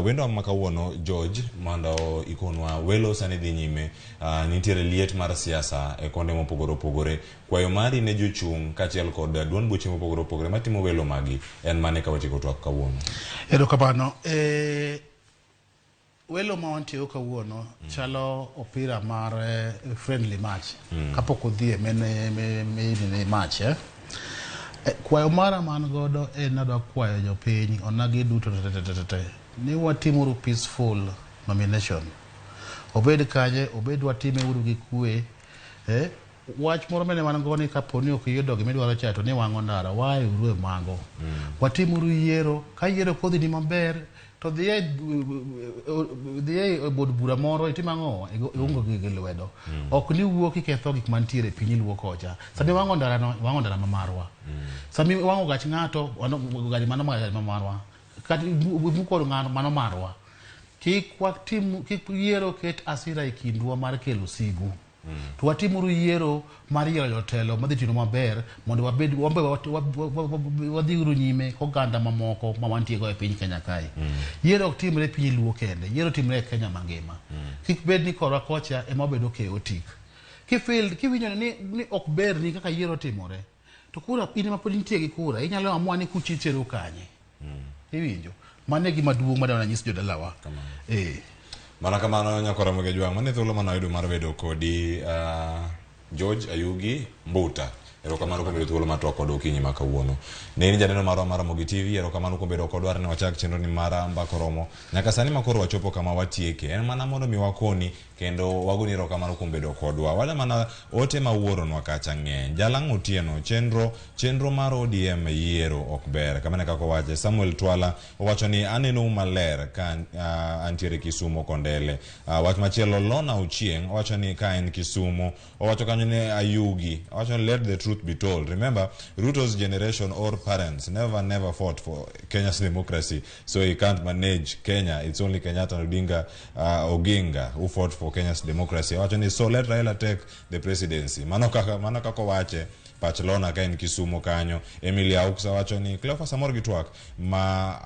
wendo ma kawuono. George, mondo ikonwa welo sani dhi nyime, nitiere liet mar siasa e konde mopogore opogore. Kwayo mari ne jochung' kaachiel kod duond buche mopogore opogore matimo welo magi en mane ka watieko twak kawuono? Erokamano. Welo ma wantie kawuono chalo opira mar friendly match kapok odhi e mene match. Kwayo mara man godo en adwa kwayo jopiny onagi duto te. ni watimuru peaceful nomination. Obed kanye, obed watime uru gi kwe. Wach moro mene wan go ni kapo ni ok iyudo gimidwaro cha to ni wang'o ndara, wae uru e mago. Watimuru yiero, ka yiero kodhi ni maber to dhi e od bura moro itim ang'o, iungo gi lwedo. Ok ni wuok iketho gik mantiere e piny Luo kocha. Sami wang'o ndara no, wang'o ndara ma marwa. Sami wang'o gach ng'ato, gari mano ma marwa. Kata imuko ng'ato mano marwa. Kik watim, kik yiero ket asira e kindwa mar kelo sigu. To watimuru yiero mar yiero jotelo madhi tino maber mondo wabed wadhiuru nyime koganda mamoko ma wantie go e piny Kenya kae. Yiero ok timre e piny Luo kende, yiero timre e Kenya mangima. Kik bed ni korwa kocha ema obedo chaotic. Kifeel kiwinjo ni ok ber ni kaka yiero timore, to kura in ema pod intie gi kura, inyalo amua ni kuchi itero kanye. Iwinjo? Mano e gima duong' madwa nanyis jodalawa. Mana kamano nyakora Ramogi Ajwang', mano e thuolo mane wayudo mar bedo kodi George Ayugi Mbuta. Erokamano kuom bedo thuolo mar twak kodwa okinyi ma kawuono. Ne in janeno marwa mar Ramogi TV, erokamano kuom bedo kodwa ne wachak chenro ni mar Mbaka Oromo. Nyaka sani ma koro wachopo kama watieke, en mana mondo mi wakoni kendo wagoni erokamano kuom bedo kodwa. Wada mana ote ma wuoronwa kacha ng'eny. Jalang' Otieno, chenro mar ODM yiero ok ber. Kamano e kaka owache. Samuel Twala owacho ni anenou maler ka antiere Kisumo Kondele. Wach machielo, Lona Ochieng' owacho ni ka en Kisumo, owacho kanyo ni Ayugi, owacho ni let the truth be told. Remember, Ruto's generation or parents never fought for Kenya's democracy, so he can't manage Kenya. It's only Kenyatta and Odinga, Oginga who fought for Kenya's democracy. Owacho ni so let Raila take the presidency. Mano kaka owache. Pach Lona ka en Kisumo kanyo. Emily Auksa wacho ni Cleophas amor gi twak ma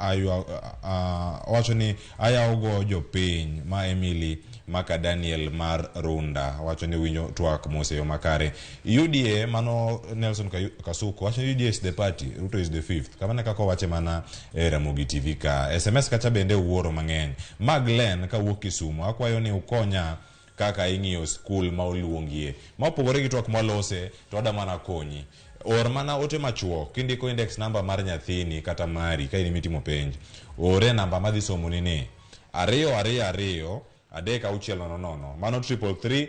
owacho ni ayawogo jopiny ma Emily maka Daniel mar Runda wacho ni winjo twak mos e yo makare. UDA mano Nelson Kasuku wacho ni UDA is the party, Ruto is the fifth. Kamano e kaka owache mana e Ramogi TV ka. SMS kacha bende wuoro mang'eny. Maglen kawuok Kisumo akwayo ni ukonya kaka ing'iyo skul ma oluongie. Ma opogore gi twak mwalose to wada mana konyi. Or mana ote machuok kindiko index number mar nyathini kata mari ka in emitimo penj. Ore namba madhi somoni ni 2 2 2 3 6 0 0. Mano 333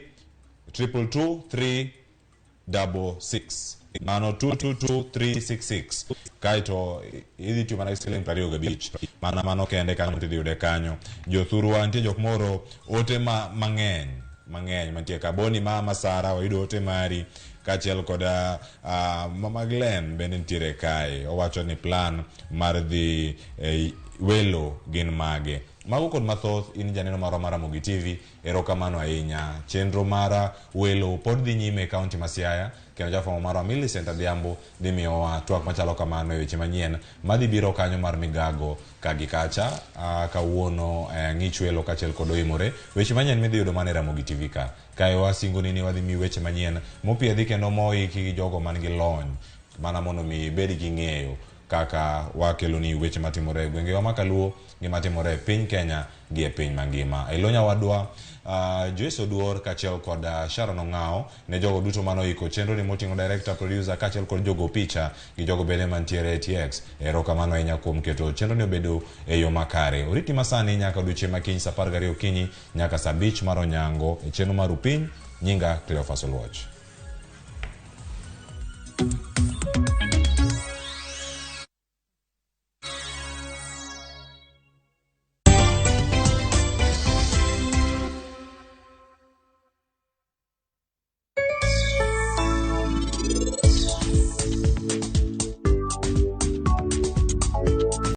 222 366. Mano 222 366. Kaeto idhi tiyo mana gi siling 25. Mana mano kende kanyo tidhi yude kanyo. Jothurwa nitie jok moro ote mang'eny mantie ka. Boni mama Sara wayudo ote mari kaachiel kod Mama Glenn bende nitiere kae. Owacho ni plan mar dhi welo gin mage. Mago kod mathoth in janeno marwa mar Ramogi TV, erokamano ahinya. Chenro mara welo pod dhi nyime e kaunti ma Siaya, kendo jafwambo marwa Millicent Adhiambo dhi miyowa twak machalo kamano e weche manyien madhi biro kanyo mar migago ka gi kacha. Kawuono ng'ich welo kaachiel kod oimore. Weche manyien midhi yudo mana e Ramogi TV ka. Kae wasingoni ni wadhi miyi weche manyien mopiedhi kendo moiki gi jogo man gi lony mana mondo mi ibed gi ng'eyo kaka wakeloni weche matimore e gwengewa ma Kaluo gi matimore e piny Kenya gi e piny mangima. E lo nyawadwa Joyce Oduor kaachiel kod Sharon Ong'ao ne jogo duto manoiko chenro ni moting'o director, producer kaachiel kod jogo picha gi jogo bende mantiere e TX. Erokamano ahinya kuom keto chenro ni obedo e yo makare. Oriti masani nyaka odiochieng' ma kiny saa 12 okinyi nyaka saa 5 mar onyango e chenro mar Upiny. Nyinga Cleophas Oluoch.